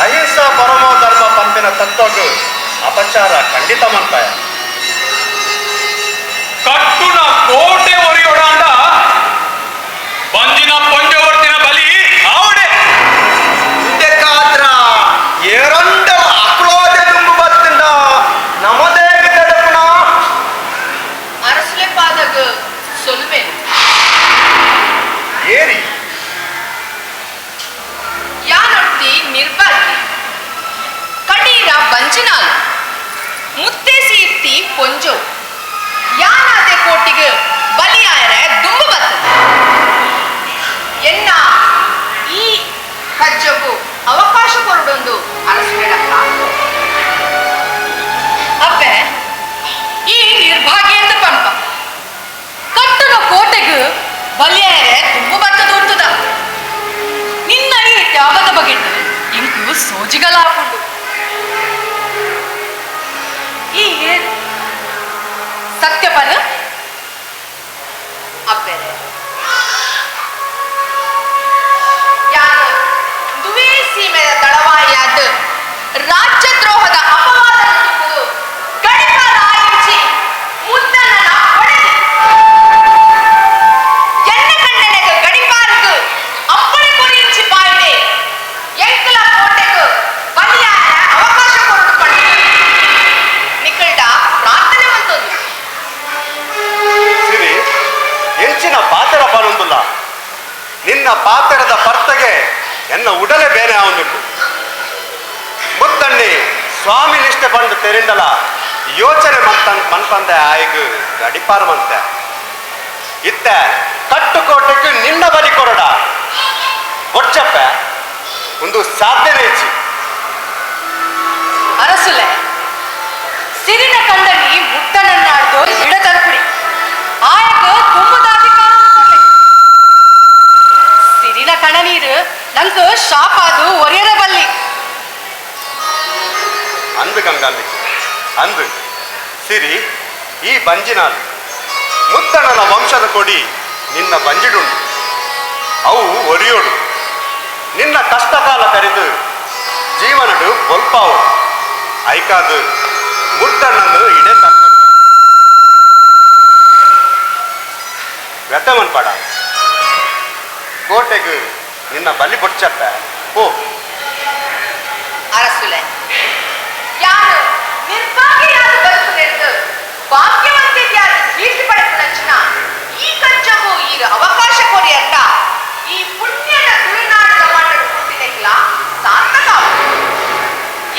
ಅಹಿಂಸಾ ಪರಮೋ ಧರ್ಮ ಪಂಪಿನ ತತ್ವಗ್ ಅಪಚಾರ ಖಂಡಿತ ಮನ್ಪಾಯ.
ಕಟ್ಟುನ ಕೋಟೆ ಒರಿಯೋಡಾಂಡ ಬಂಜಿನ ಪೊಂಜವರ್ತಿನ ಬಲಿ ಆವಡೆ.
ಕಾತ್ರ ಏರಂಡ ಅಕ್ಲೋದೆ ದುಂಬು ಬತ್ತಂಡ ನಮದೇ ತಡಪುಣ.
ಅರಸುಲೆ ಪಾದಗ ಸೊಲ್ವೆ.
ಏರಿ
ಯಾನೊಟ್ಟಿ ನಿರ್ಭಾಗ್ಯ ಕಡೀರ ಬಂಜಿನಾಲು ಮುತ್ತೇಸಿ ಇತ್ತಿ ಪೊಂಜೋ ಯಾನಾದೆ ಕೋಟಿಗೆ ಬಲಿಯಾಯರ ದುಂಬು ಬತ್ತದ. ಎನ್ನ ಈ ಕಜ್ಜಗು ಅವಕಾಶ ಕೊರಡೊಂದು ಅರಸುಗಳಕ್ಕ
ಅಪ್ಪೆ, ಈ ನಿರ್ಭಾಗ್ಯ ಎಂದು ಪನ್ಪ ಕಟ್ಟುನ ಕೋಟೆಗು ಬಲಿಯಾಯರೆ ತುಂಬು ಬತ್ತದ ಉಂಟುದ. ನಿನ್ನ ಈ ತ್ಯಾಗದ ಬಗೆಟ್ಟು ಇಂಕು ಸೋಜಿಗಲಾಪುಂಡು. ಈ ಏನ್ ಸತ್ಯಪನ?
ಅಪ್ಪೆರೆ, ಯಾನು ದುವೇ ಸೀಮೆಯ ದಳವಾಯಿಯಾದ ರಾಜ್ಯದ್ರೋಹದ ಅಪವಾದ ತುಪ್ಪುದು ಗಡಿಪಾರಾಯಿಂಚಿ ಮುದ್ದಣ್ಣನ ಹೊಡೆದು ಎನ್ನ ಕಣ್ಣನೆಗ ಗಡಿಪಾರ್ಗು ಅಪ್ಪಣೆ ಕೊರಿಯಿಂಚಿ ಬಾಯಿಡೆ ಎಂಕಲ ಕೋಟೆಗು ಬಲಿಯಾಯ ಅವಕಾಶ ಕೊರಡು ಪಂಡು ನಿಕ್ಕಲ್ಡ ಪ್ರಾರ್ಥನೆ ಮಂತೊಂದು.
ಸಿರಿ, ಎಂಚಿನ ಪಾತೆರ ಪಾಲೊಂದುಲ್ಲ. ನಿನ್ನ ಪಾತೆರದ ಪರ್ತಗೆ ಎನ್ನ ಉಡಲೆ ಬೇನೆ ಆವೊಂದುಂಟು. ಮುತ್ತಣ್ಣಿ ಸ್ವಾಮಿ ನಿಷ್ಠೆ ಪಂಡು ತೆರಿಂಡಲ ಯೋಚನೆ ಮನ್ಪಂದೆ ಆಯ್ಗು ಗಡಿಪಾರ ಮಂತೆ. ಇತ್ತ ಕಟ್ಟುಕೋಟೆಗೆ ನಿನ್ನ ಬಲಿ ಕೊರಡ ಒಚ್ಚಪ್ಪ ಒಂದು ಸಾಧ್ಯನೇ ಇಚ್ಚಿ.
ಅರಸುಲೆ, ಸಿರಿನ ಕಂಡನಿ ಮುಟ್ಟನನ್ನಾಡ್ದು ಇಡ ತಲುಪುಡಿ ಆಯಗ ತುಂಬುದಾಧಿಕಾರ ಕೊಡ್ಲೆ. ಸಿರಿನ ಕಣನೀರು ನಂಗೆ ಶಾಪಾದು ಒರೆಯರ ಬಲ್ಲಿ.
ಅಂದು ಗಂಗಾಂಬಿಕೆ ಅಂದು. ಸಿರಿ, ಈ ಬಂಜಿನಾಲು ಮುತ್ತಣ್ಣನ ವಂಶದ ಕೊಡಿ ನಿನ್ನ ಬಂಜಿಡುಂಡು. ಅವು ಒರಿಯೋಡು ನಿನ್ನ ಕಷ್ಟಕಾಲ ಕರೆದು ಜೀವನಡು ಬೊಲ್ಪಾವು ಐಕಾದು ಮುತ್ತಣ್ಣನ್ನು ಇಡೆ ತಕ್ಕ ವ್ಯಥೆ ಮನ್ಪಾಡ. ಕೋಟೆಗು ನಿನ್ನ ಬಲಿ ಬೊಡ್ಚಪ್ಪ ಓ.
ಅರಸುಲೆ, ಯಾನು ನಿರ್ಭಾಗ್ಯಯಾದ ಬದುಕು ನೆರೆದು ಭಾಗ್ಯವಂತಿದ್ಯಾದ ಕೀರ್ತಿ ಪಡೆಪುನಂಚಿನ ಈ ಕಜ್ಜವು ಈಗ ಅವಕಾಶ ಕೊರಿಯಂಡ ಈ ಪುಣ್ಯದ ತುಳುನಾಡದ ಮಣ್ಣು ಹುಟ್ಟಿನೆಕ್ಲ ಸಾರ್ಥಕ ಆವು.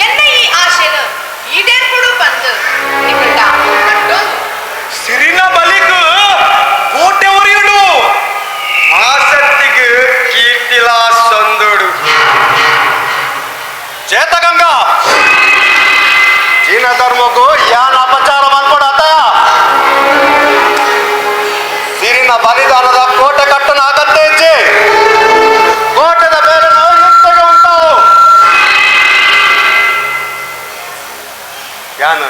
ಎನ್ನ ಈ ಆಶೆನು ಈಡೇರ್ಪುಡು ಬಂದು ನಿಮ್ಮಡ ಕಟ್ಟೊಂದು.
ಸಿರಿನ ಬಲಿಗೂ ಕೋಟೆ ಒರಿಯುಡು
ಆಸಕ್ತಿಗೆ ಕೀರ್ತಿಲಾ ಸಂದೋಡು.
ಚೇತಗಂಗಾ, ಜೀನ ಧರ್ಮಕ್ಕೂ ಯಾನ್ ಅಪಚಾರ ಮನ್ಕೊಡಾತ. ಸಿರಿನ ಬಲಿದಾನದ ಕೋಟೆ ಕಟ್ಟನ ಅಗತ್ಯ ಇಜ್ಜಿ. ಕೋಟೆದ ಬೇರೆ ನಾವು ಯುಕ್ತಗೆ ಉಂಟಾವು. ಯಾನು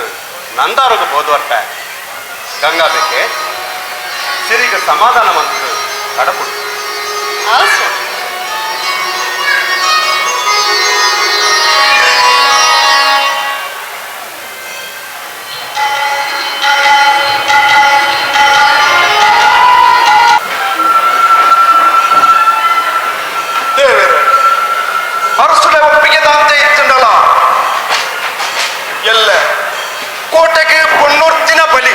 ನಂದಾರಗ ಬೋದ್ವರ್ಪ ಗಂಗಾ ಬೇಕೆ ಸಿರಿಗೆ ಸಮಾಧಾನ ಮಂತ್ರ ಕಡಪುಡು.
ಹೌದು ಸ್ವಾಮಿ.
ದೇವರೇ, ಅರಸುಲೆ ಒಪ್ಪಿಗೆ ದಾಂತೆ ಇತ್ತುಂಡಲ ಎಲ್ಲ ಕೋಟೆಗೆ ಪೊನ್ನೂರ್ತಿನ ಬಲಿ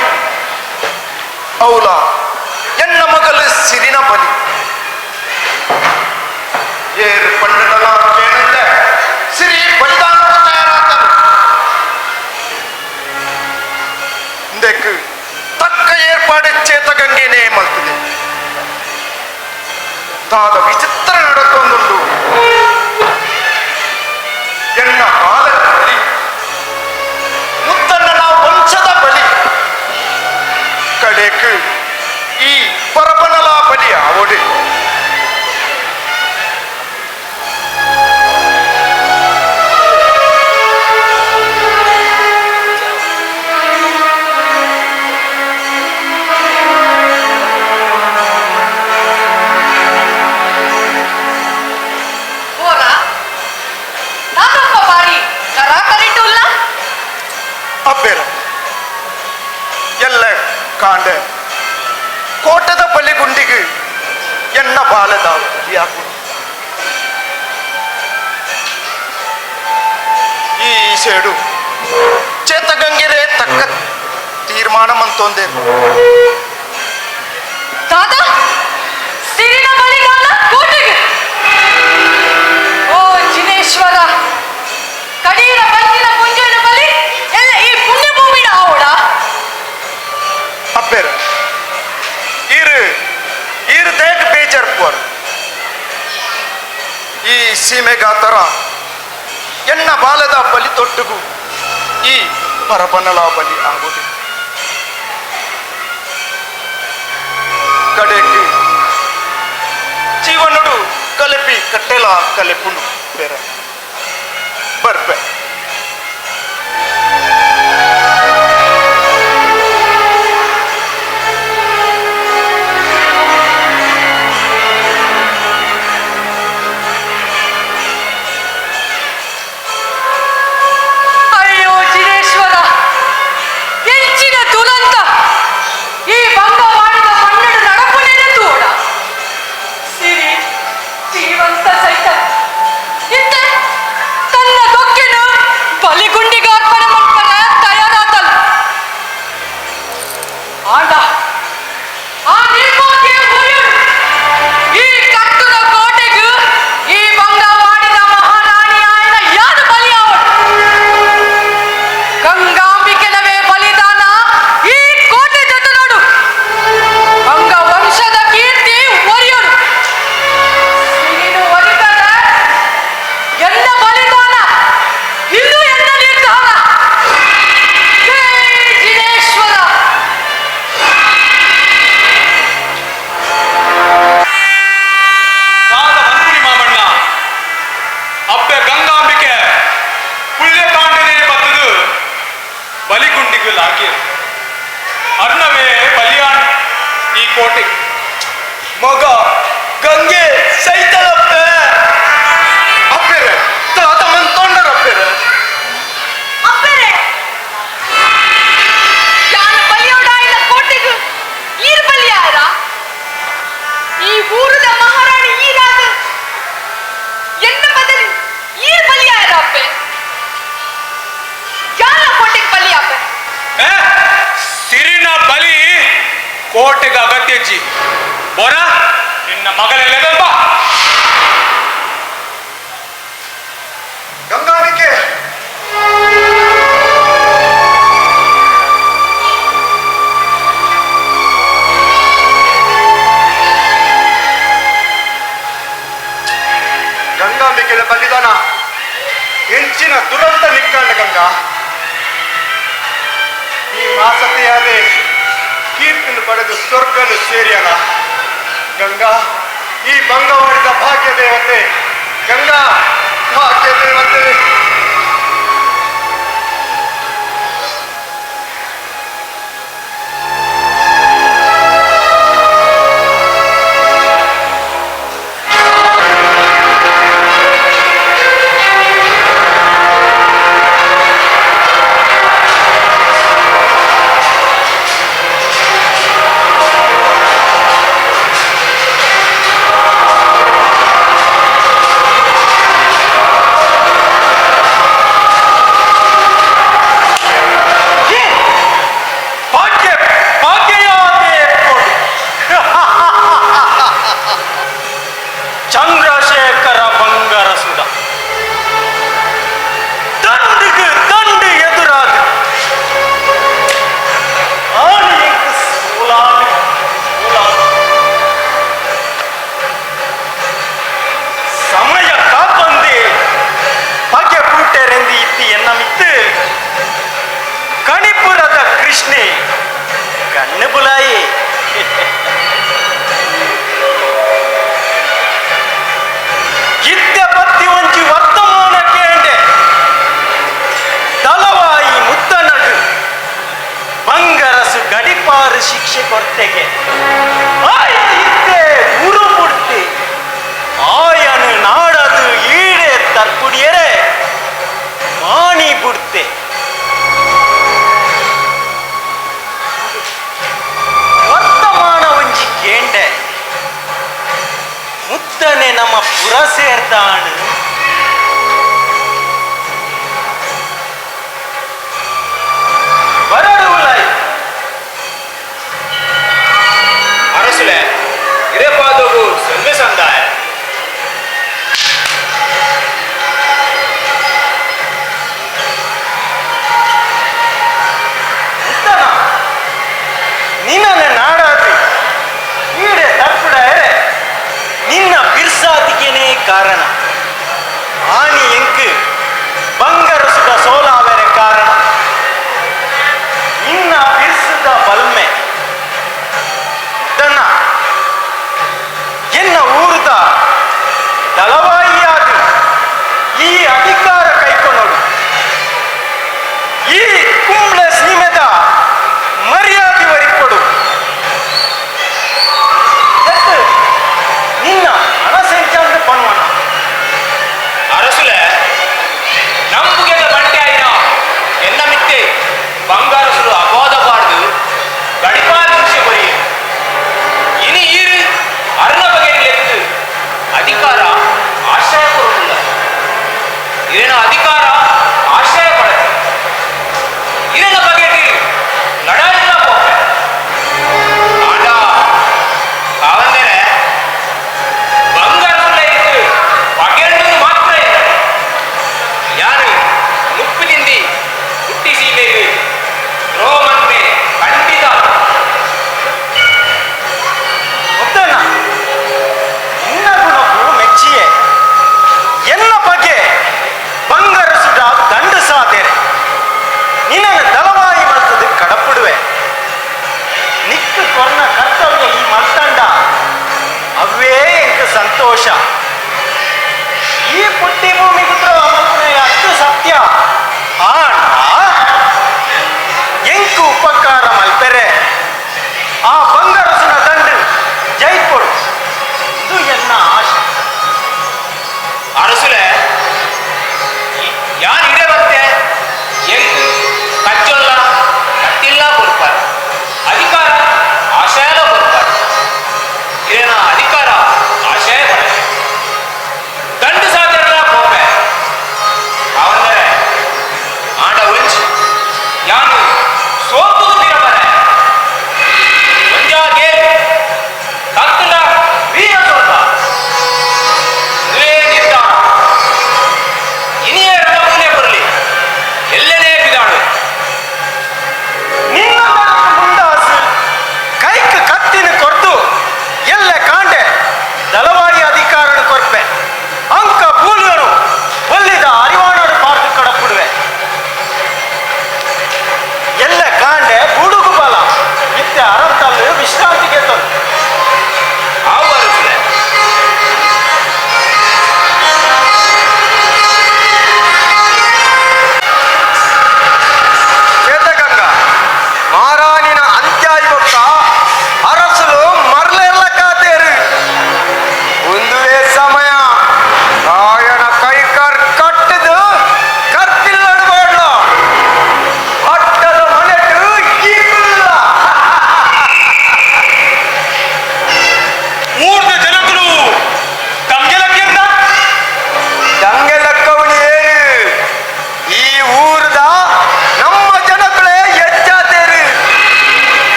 ಅವಲ ಎನ್ನ ಮಗಲು ಸಿರಿನ ಬಲಿ ಏರು ಪಂಡನಲ ಕೇನಂದೆ ಸಿರಿ ಬಲಿದಾನಕ್ಕೆ ತಯಾರಾತನು. ಇಂದಕ್ಕೆ ತಕ್ಕ ಏರ್ಪಾಡು ಚೇತಗಂಗೆನೇ ಮಲ್ತದೆ. ದಾದ ವಿಚಿತ್ರ ನಡಕೊಂದುಂಡು. ಎನ್ನ ಬಾಲನ ಬಲಿ, ಮುತ್ತಣ್ಣನ ವಂಶದ ಬಲಿ, ಕಡೆಕ್ ಈ ಪರಬನಲ ಬಲಿ ಆವಡೆ. ಕಾಂಡೆ ಕೋಟದ ಬಲಿಗುಂಡಿಗೆ ಎನ್ನ ಬಾಲದ ಬಲಿಯಾಗು. ಈ ಸೇಡು ಚೇತಗಂಗೆರೆ ತಕ್ಕ ತೀರ್ಮಾನ ಮಂತೊಂದೆ.
ದಾದಾ ಸಿರಿನ ಬಲಿದಾನ ಕೋಟೆಗೆ. ಓ ಜಿನೇಶ್ವರ, ಕಡೀರ ಬಂದಿನ ಪುಂಜನ ಬಲಿ ಎಲ್ಲ ಈ ಪುಣ್ಯ ಭೂಮಿನ ಆವಡ.
ಅಪ್ಪೇರ ಈರು ಈರು ತೇಕ್ ಬೇಜಾರ್ ಪೋರ್. ಈ ಸೀಮೆಗಾತರ ಎನ್ನ ಬಾಲದ ಬಲಿ ತೊಟ್ಟುಗು ಈ ಪರಬನಲ ಬಲಿ ಆಗುದು. ಕಡೆಗೆ ಜೀವನಡು ಕಲೆಪಿ ಕಟ್ಟೆಲ ಕಲೆಪುಂಡು ಬೇರೆ ಬರ್ಪೆ.
ಅಯ್ಯೋ ಜಿನೇಶ್ವರ, ಎಂಚಿನ ದುರಂತ ಈ ಬಂಗವಾಡದ ಮಣ್ಣು ನಡಪುನೇನ ತೋಡ. ಸಿರಿ ಜೀವಂತ ಸಹಿತ ಇತ್ತ ತನ್ನ ದೊಕ್ಕೆನು ಬಲಿಗುಂಡಿಗೆ ಅರ್ಪಣೆ ಮಾಡ್ಪರ ತಯಾರಾತಲ್. ಆಂಡ ಆ ನಿರ್ಭಾಗ್ಯ ಹುರಿಯರು ಈ ಕಟ್ಟುದ ಕೋಟೆಗೂ ಈ ಬಂಗವಾಡಿನ ಮಹಾರಾಣಿ ಆಯ್ನ ಯಾರು ಬಲಿಯಾವಳು? ಗಂಗಾಂಬಿಕೆನವೇ ಬಲಿದಾನ ಈ ಕೋಟೆ ಜೊತೆ ನೋಡು. ಗಂಗ ವಂಶದ ಕೀರ್ತಿ ಒರಿಯೋಡು. ನೀನು ಒರಿತದ ಎಲ್ಲ ಬಲಿದಾನ ಇದು ಎನ್ನ ನಿರ್ಧಾರ. ಜೈ ಜಿನೇಶ್ವರ.
ಸಾದ ಬಂದ್ಬಿಡಿ ಮಾಮಣ್ಣ. ಅಪ್ಪೆ ಗಂಗಾಂಬಿಕೆ ಪುಣ್ಯಕಾಂಡನೇ ಬತ್ತದು ಬಲಿಗುಂಡಿಗೂ ಲಾಗಿ ಅರ್ಣವೇ ಬಲಿಯಾನ್ ಈ ಕೋಟೆ.
ಮಗ ಗಂಗೆ ಸೈತಲಪ್ಪೆ.
ಅಪ್ಪೇರೆ ತಾತ ಮಂತೊಂಡರಪ್ಪೇರೆ.
ಅಪ್ಪೇರೆ, ಯಾನು ಬಲಿಯೋಡಾಯಿನ ಕೋಟೆಗು ಈರು ಬಲಿಯಾರ? ಈ ಊರದ ಮಹಾರಾಣಿ ಈರಾದ ಎನ್ನ ಬದಲಿ ಈರು ಬಲಿಯಾರ ಅಪ್ಪೆ? ಯಾರ ಕೋಟೆಗೆ ಬಲಿಯಾಪೆ?
ಏ, ಸಿರಿನ ಬಲಿ ಕೋಟೆಗೆ ಅಗತ್ಯಜ್ಜಿ. ಬೋರ ನಿನ್ನ ಮಗಳೆಲ್ಲ ಬಾ.
ಗಂಗಾಂಬಿಕೆ, ಗಂಗಾಂಬಿಕೆಯ ಬಲಿದಾನ ಹೆಂಚಿನ ದುರಂತ ನಿಕ್ಕಂಡ ಗಂಗಾ. ಈ ಮಾಸತೆಯಾದೆ ಕೀರ್ತಿನ ಪಡೆದು ಸ್ವರ್ಗನು ಸೇರಿಯಲ್ಲ ಗಂಗಾ. ಈ ಭಂಗವಾಡಿದ ಭಾಗ್ಯ ದೇವತೆ ಗಂಗಾ, ಭಾಗ್ಯ ದೇವತೆ.
ಭಾಗ್ಯ ಭಾಗ್ಯಯಾದೆ ಕೊಡು. ಚಂದ್ರಶೇಖರ ಬಂಗರಸುದ ದಂಡಿಗೆ ದಂಡು ಎದುರಾದ ಆನೆಗೆ ಸೋಲಾನೆ ಸೋಲಾನೆ. ಸಮಯ ಕಾಪಂದೆ ಭಾಗ್ಯ ಪೂಟೆರೆಂದು ಇತ್ತಿ ಎನ್ನ ಮಿತ್ತು ಕಣಿಪುರದ ಕೃಷ್ಣೆ ಕಣ್ಣು ಬುಲಾಯಿ. ಇದ್ದ ಪತ್ತಿ ಒಂಜಿ ವರ್ತಮಾನ ಕೇಂಡೆ ದಳವಾಯಿ ಮುತ್ತನಗು ಬಂಗರಸು ಗಡಿಪಾರು ಶಿಕ್ಷೆ ಕೊರ್ತೆಗೆ ಆಯ ಇದ್ದೆ ಗುರು ಪುಡ್ತಿ ಆಯನು ನಾಡದು ಈಡೆ ತರ್ಪುಡಿಯರೆ ಮಾಣಿ ಬುಡ್ತೆ. ಪುರ ಸೇರ್ದಾಣ್. ಬರಡು ಉಲಾಯಿ.
ಅರಸುಲೆ ಇರೇಪಾದೋಗು ಸೊಲ್ಮೆ ಸಂದಾಯ.
ಮುದ್ದನ, ನಿನ್ನನೆ ನಾಡಾದಿ ಈಡೆ ತರ್ಪುಡ ಎರೆ ನಿನ್ನ ಬಿರ್ಸಾತಿಗೆನೇ ಕಾರಣ. ಆನಿ ಎಂಕ್ ಬಂಗರಸುದ ಸೋಲಾವೆರೆ ಕಾರಣ ನಿನ್ನ ಬಿರ್ಸುದ ಬಲ್ಮೆ. ಮುದ್ದಣ್ಣ, ಎನ್ನ ಊರುದ ದಳವಾಯಿಯಾದ ಈ ಅಧಿಕಾರ ಕೈಕೊನೋಡು, ಈ ಕುಂಬ್ಳ ಸೀಮೆದ ಮರ್ಯಾದೆ ವರಿಕೊಡು. ಎತ್ತು ನಿನ್ನ ಹಣಸೆಂಚಂದು ಪನ್ವನ.
ಅರಸುಲೆ, ನಂಬುಗೆದ ಬಂಟೆ ಆಯಿನ ಎನ್ನ ಮಿತ್ತೆ ಬಂಗಾರಸುಲು ಅಬೋಧ ಪಾಡ್ದು ಗಡಿಪಾರ ಶಿಕ್ಷೆ ಕೊರಿಯೆ. ಇನಿ ಈರು ಅರ್ಣ ಬಗೆಯಲ್ಲಿ ಅಧಿಕಾರ ಆಶ್ರಯ ಕೊಡುತ್ತಿಲ್ಲ. ಇರೇನ ಅಧಿಕಾರ ಆಶ್ರಯ ಪಡೆದ ಇರನ ಬಗೆಟಿ ಲಡಾಯಿಲ್ಲ ಪೋಪೆ. ಆಂಡ ಅವಂದರೆ ಬಂಗಾರಸುಲ ಇತ್ತು ಬಗೆಂಡು ಮಾತ್ರ ಇಲ್ಲ. ಯಾರು ಮುಪ್ಪಿನಿಂದಿ ಹುಟ್ಟಿ ಸೀಮೆಗೆ ರೋಮನ್ಮೆ ಖಂಡಿತ.
ಮುದ್ದಣ್ಣ, ನಿನ್ನ ಗುಣಕ್ಕೂ ಮೆಚ್ಚಿಯೇ. ಎನ್ನ ಬಗ್ಗೆ ಬಂಗರಸುಡ ದಂಡು ಸಾದೇರೆ ನಿನ್ನನ್ನು ದಳವಾಯಿ ಮಲ್ತದು ಕಡಪುಡುವೆ. ನಿಕ್ಕು ಕೊರ್ನ ಕರ್ತವ್ಯ ಈ ಮಲ್ತಂಡ ಅವೇ ಎಂಕ ಸಂತೋಷ. ಈ ಪುಟ್ಟಿ ಭೂಮಿ ದ್ರೋಹ ಮಲ್ಪುನ ಅತ್ತು ಸತ್ಯ. ಆಂಡ ಎಂಕು ಉಪಕಾರ ಮಲ್ಪೆರೆ ಆ ಬಂಗರಸುನ ದಂಡು ಜೈಪೊಡು, ಇದು ಎನ್ನ ಆಶೆ.
ಅರಸುಲೆ, ಯಾರು ಇಡೇ ಬರ್ತೆ ಎಂಕ್ ಕಚ್ಚೊಲ್ಲ ಕತ್ತಿಲ್ಲ ಕೊಡ್ಪಾರೆ, ಅಧಿಕಾರ ಆಶಯಲ ಕೊಡ್ಪಾರೆ. ಇರೇನ ಅಧಿಕಾರ ಆಶಯ ಪಡೆ ದಂಡು ಸಾಧ್ಯಲ್ಲ ಕೋಪೆ. ಅವಂದರೆ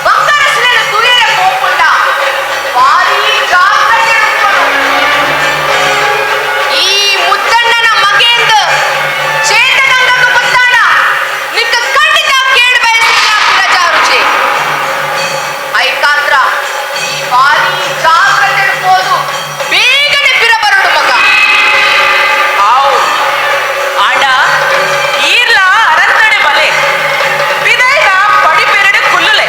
ಬಂಗಾರ ಶಿಲೆನ ತೂಯರೆ ಪೋಪುಂಡ ಭಾರಿ ಜಾಗ್ರತೆ ಉಪ್ಪೊಡು. ಈ ಮುತ್ತಣ್ಣನ ಮಗೆಂದ ಚೇತಗಂಗಕ್ಕೆ ಗೊತ್ತಾಡ ನಿಕ್ಕ ಖಂಡಿತ ಕೇಳು ಬಯಸಿಲ್ಲ ಪಿರಜಾರುಚಿ. ಐಕಾತ್ರ ಈ ಭಾರಿ ಜಾಗ್ರತೆ ಪೋದು ಬೇಗನೆ ಪಿರ ಬರುಡು ಮಗ.
ಆವು ಆಂಡ ಈರ್ಲ ಅರಂತಡೆ ಬಲೆ ಬಿದೈದ ಪಡಿಪೆರಡು ಕುಲ್ಲುಲೆ.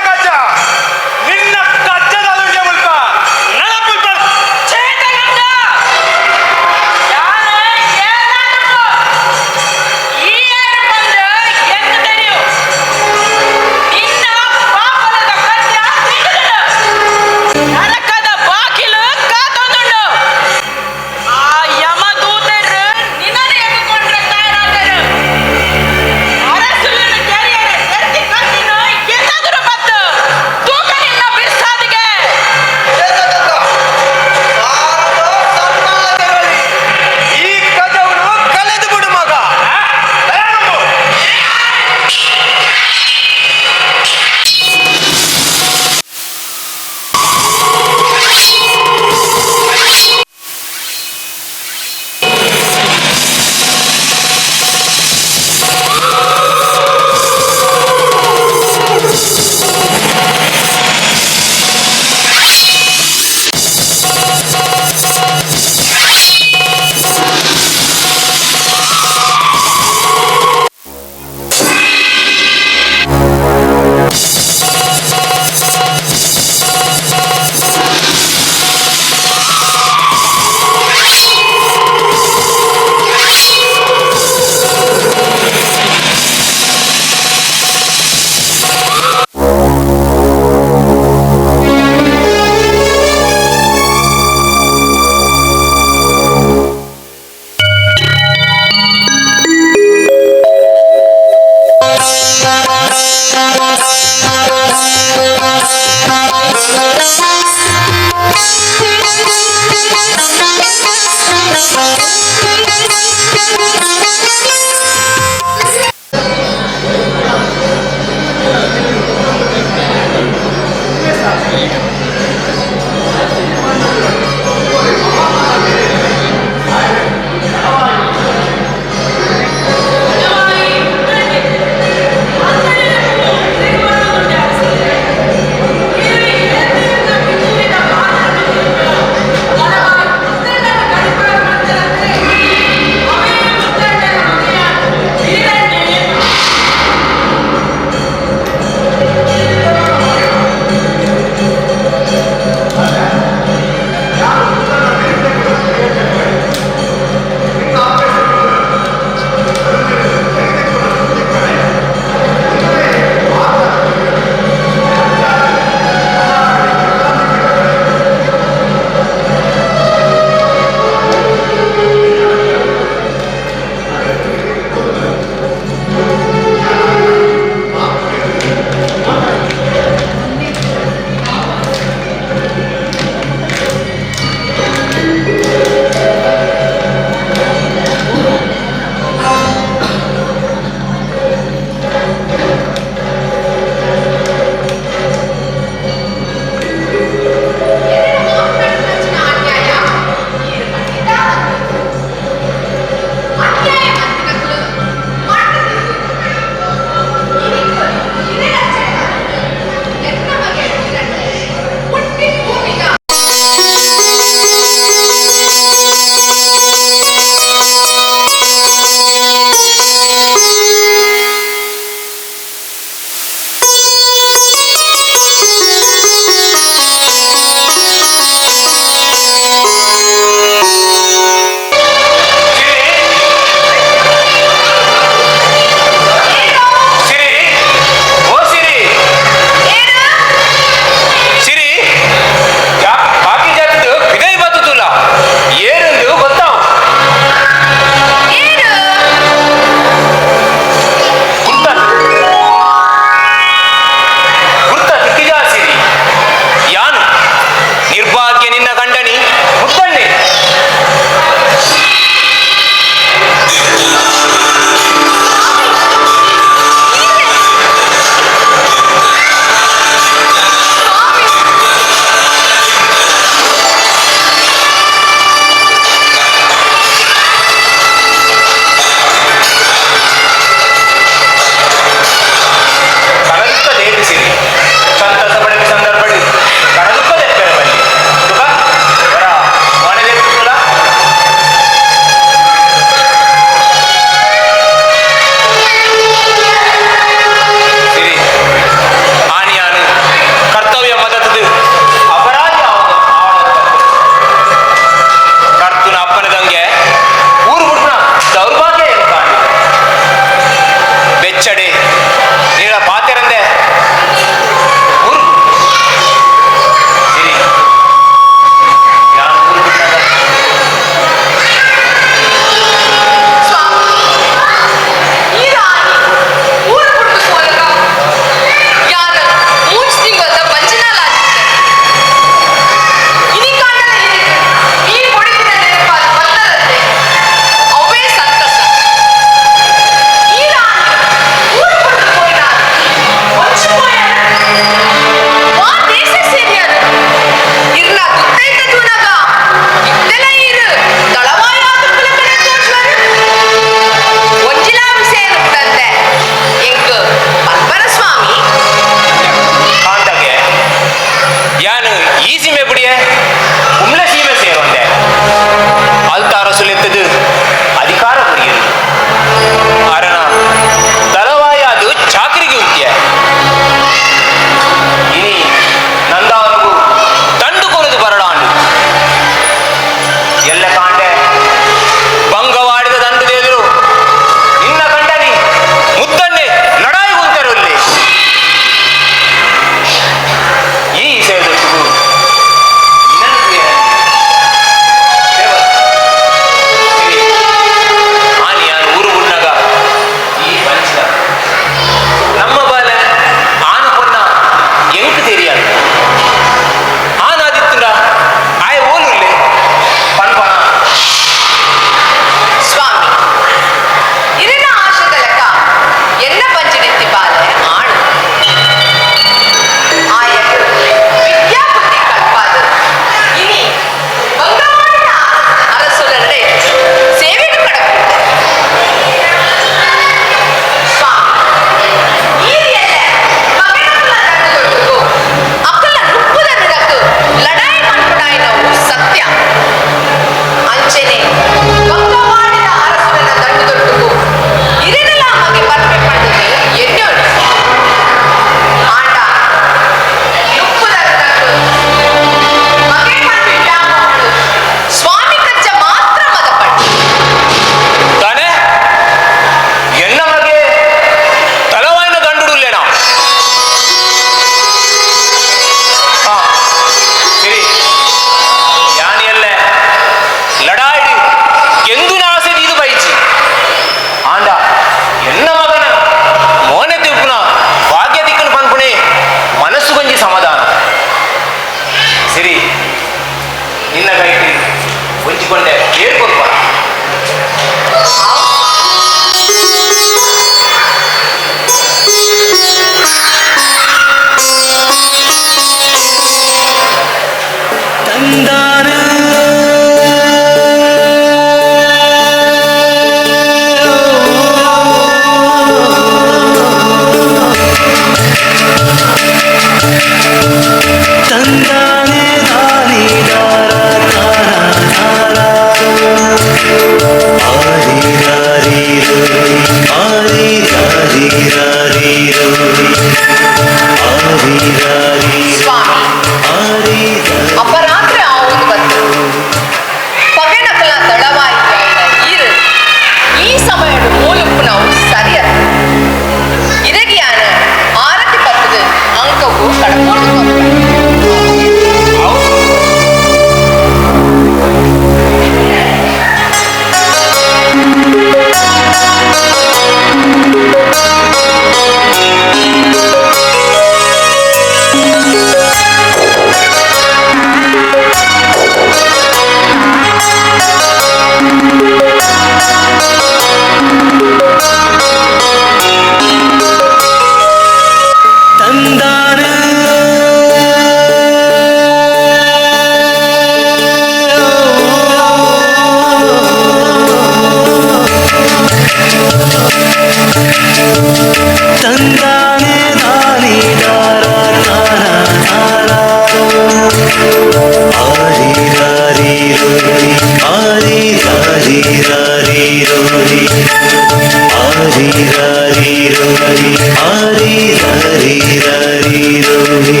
ಆರಿ ರಾರಿ ರೋರಿ ಆರಿ ರಾರಿ ರಾರಿ ರೋರಿ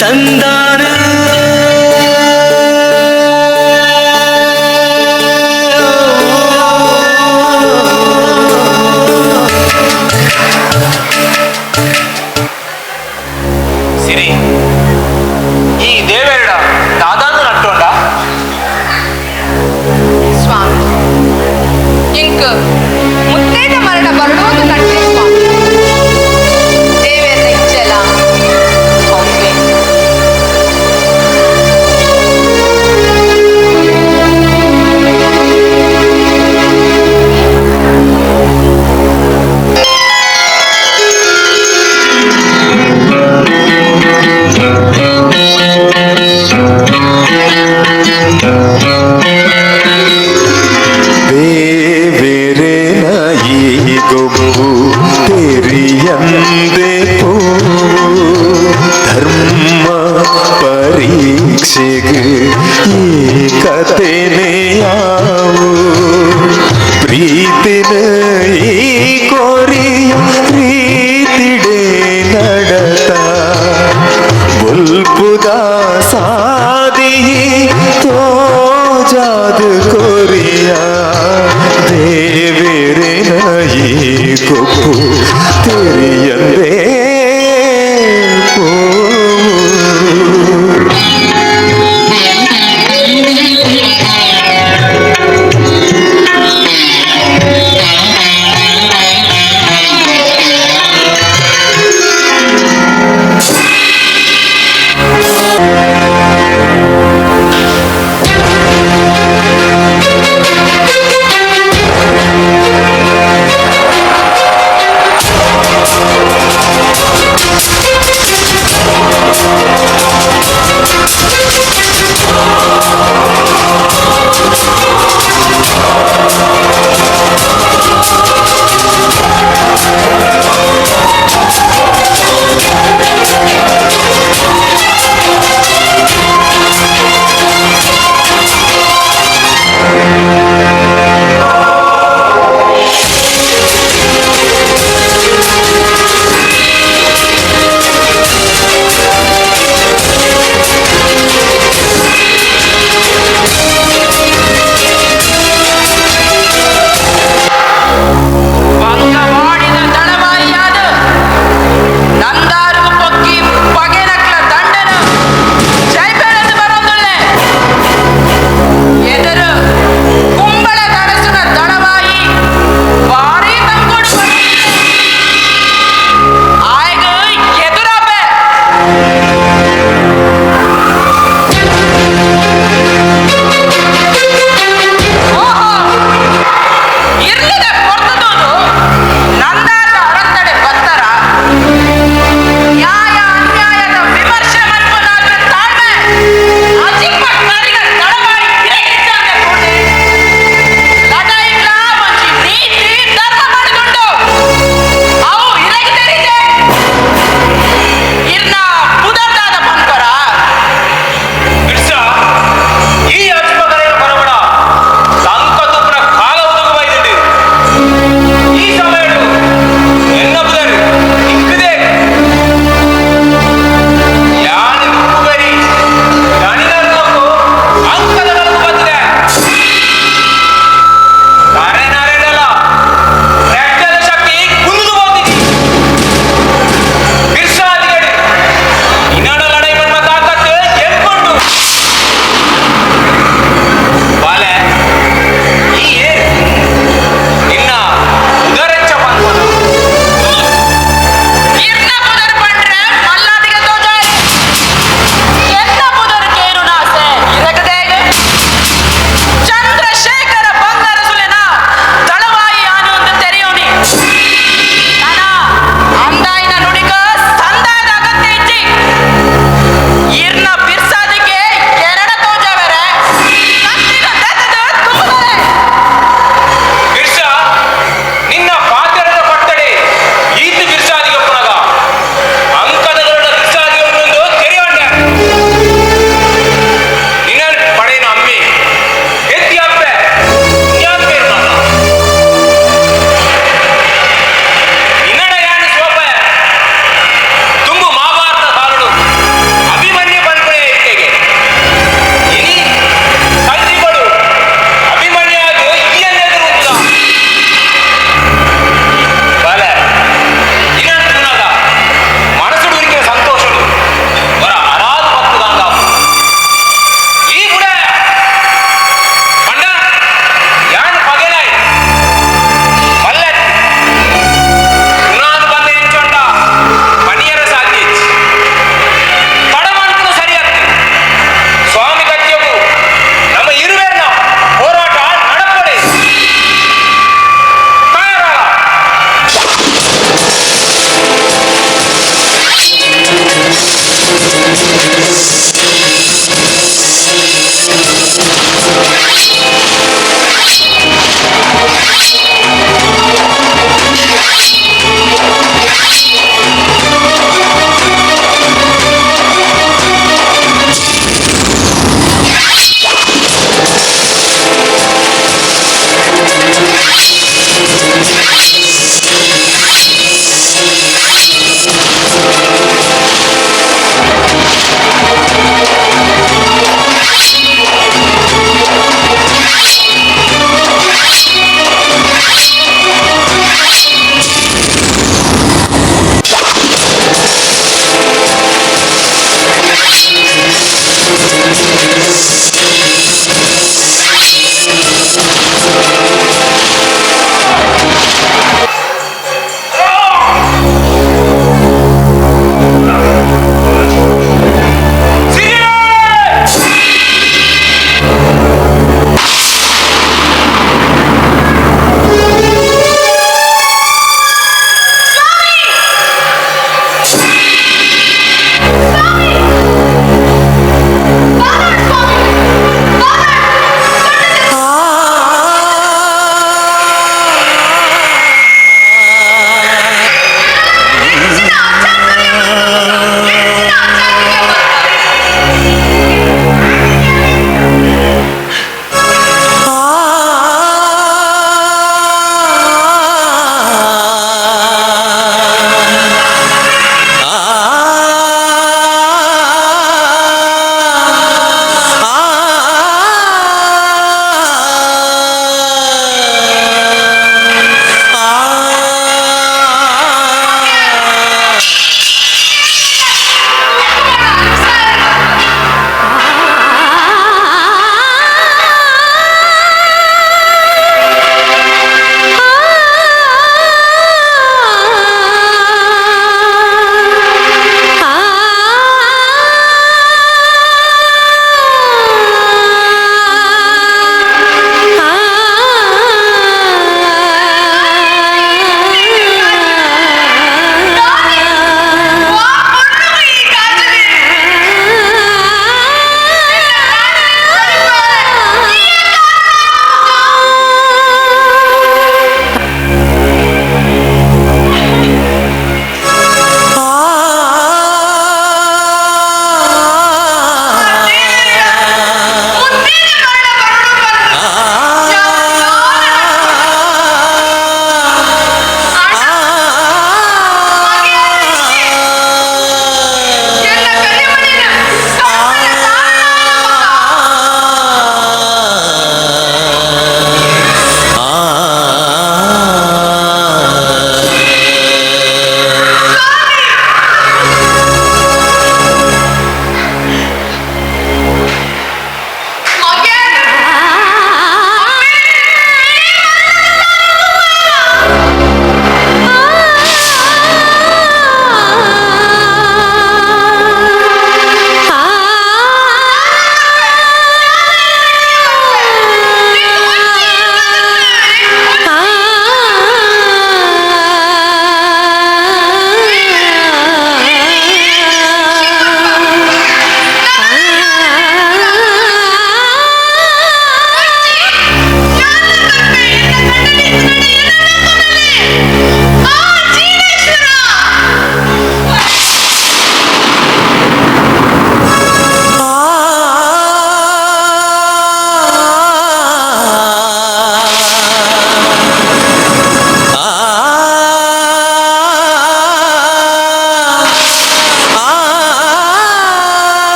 ತಂದಾನ.
ಸಿರಿ, ಈ ದೇವೆರಡ ದಾದಾನು ನಟ್ಟೋಂಡ.
ಸ್ವಾಮಿ, ಇಂಕ್ ಮುತ್ತೈದ ಮರಣ ಬರಡೋದು ನಟ್ಟೆ ಸ್ವಾಮಿ. ದೇವೇರ್ನ ಇಚ್ಛೆಲ ಅವ್ವೆ.
ದೇವರೇನ ಈ ಗೊಬ್ಬು ತೆರಿಯಂದೆ ಪೋ, ಧರ್ಮ ಪರೀಕ್ಷೆಗೆ ಈ ಕತೆನೆ ಯಾವು, ಪ್ರೀತಿನ ಈ ಕೋರಿಯ ರೀತಿಡೆ ನಡತ, ಬುಲ್ಪುದ ಸಾದಿ ತೋಜಾದ ಕೊರಿಯ, ದೇವರೇನ ಈ ಕೊಬ್ಬು ತೆರಿಯಂದೇ ಪೋ.
ಿ.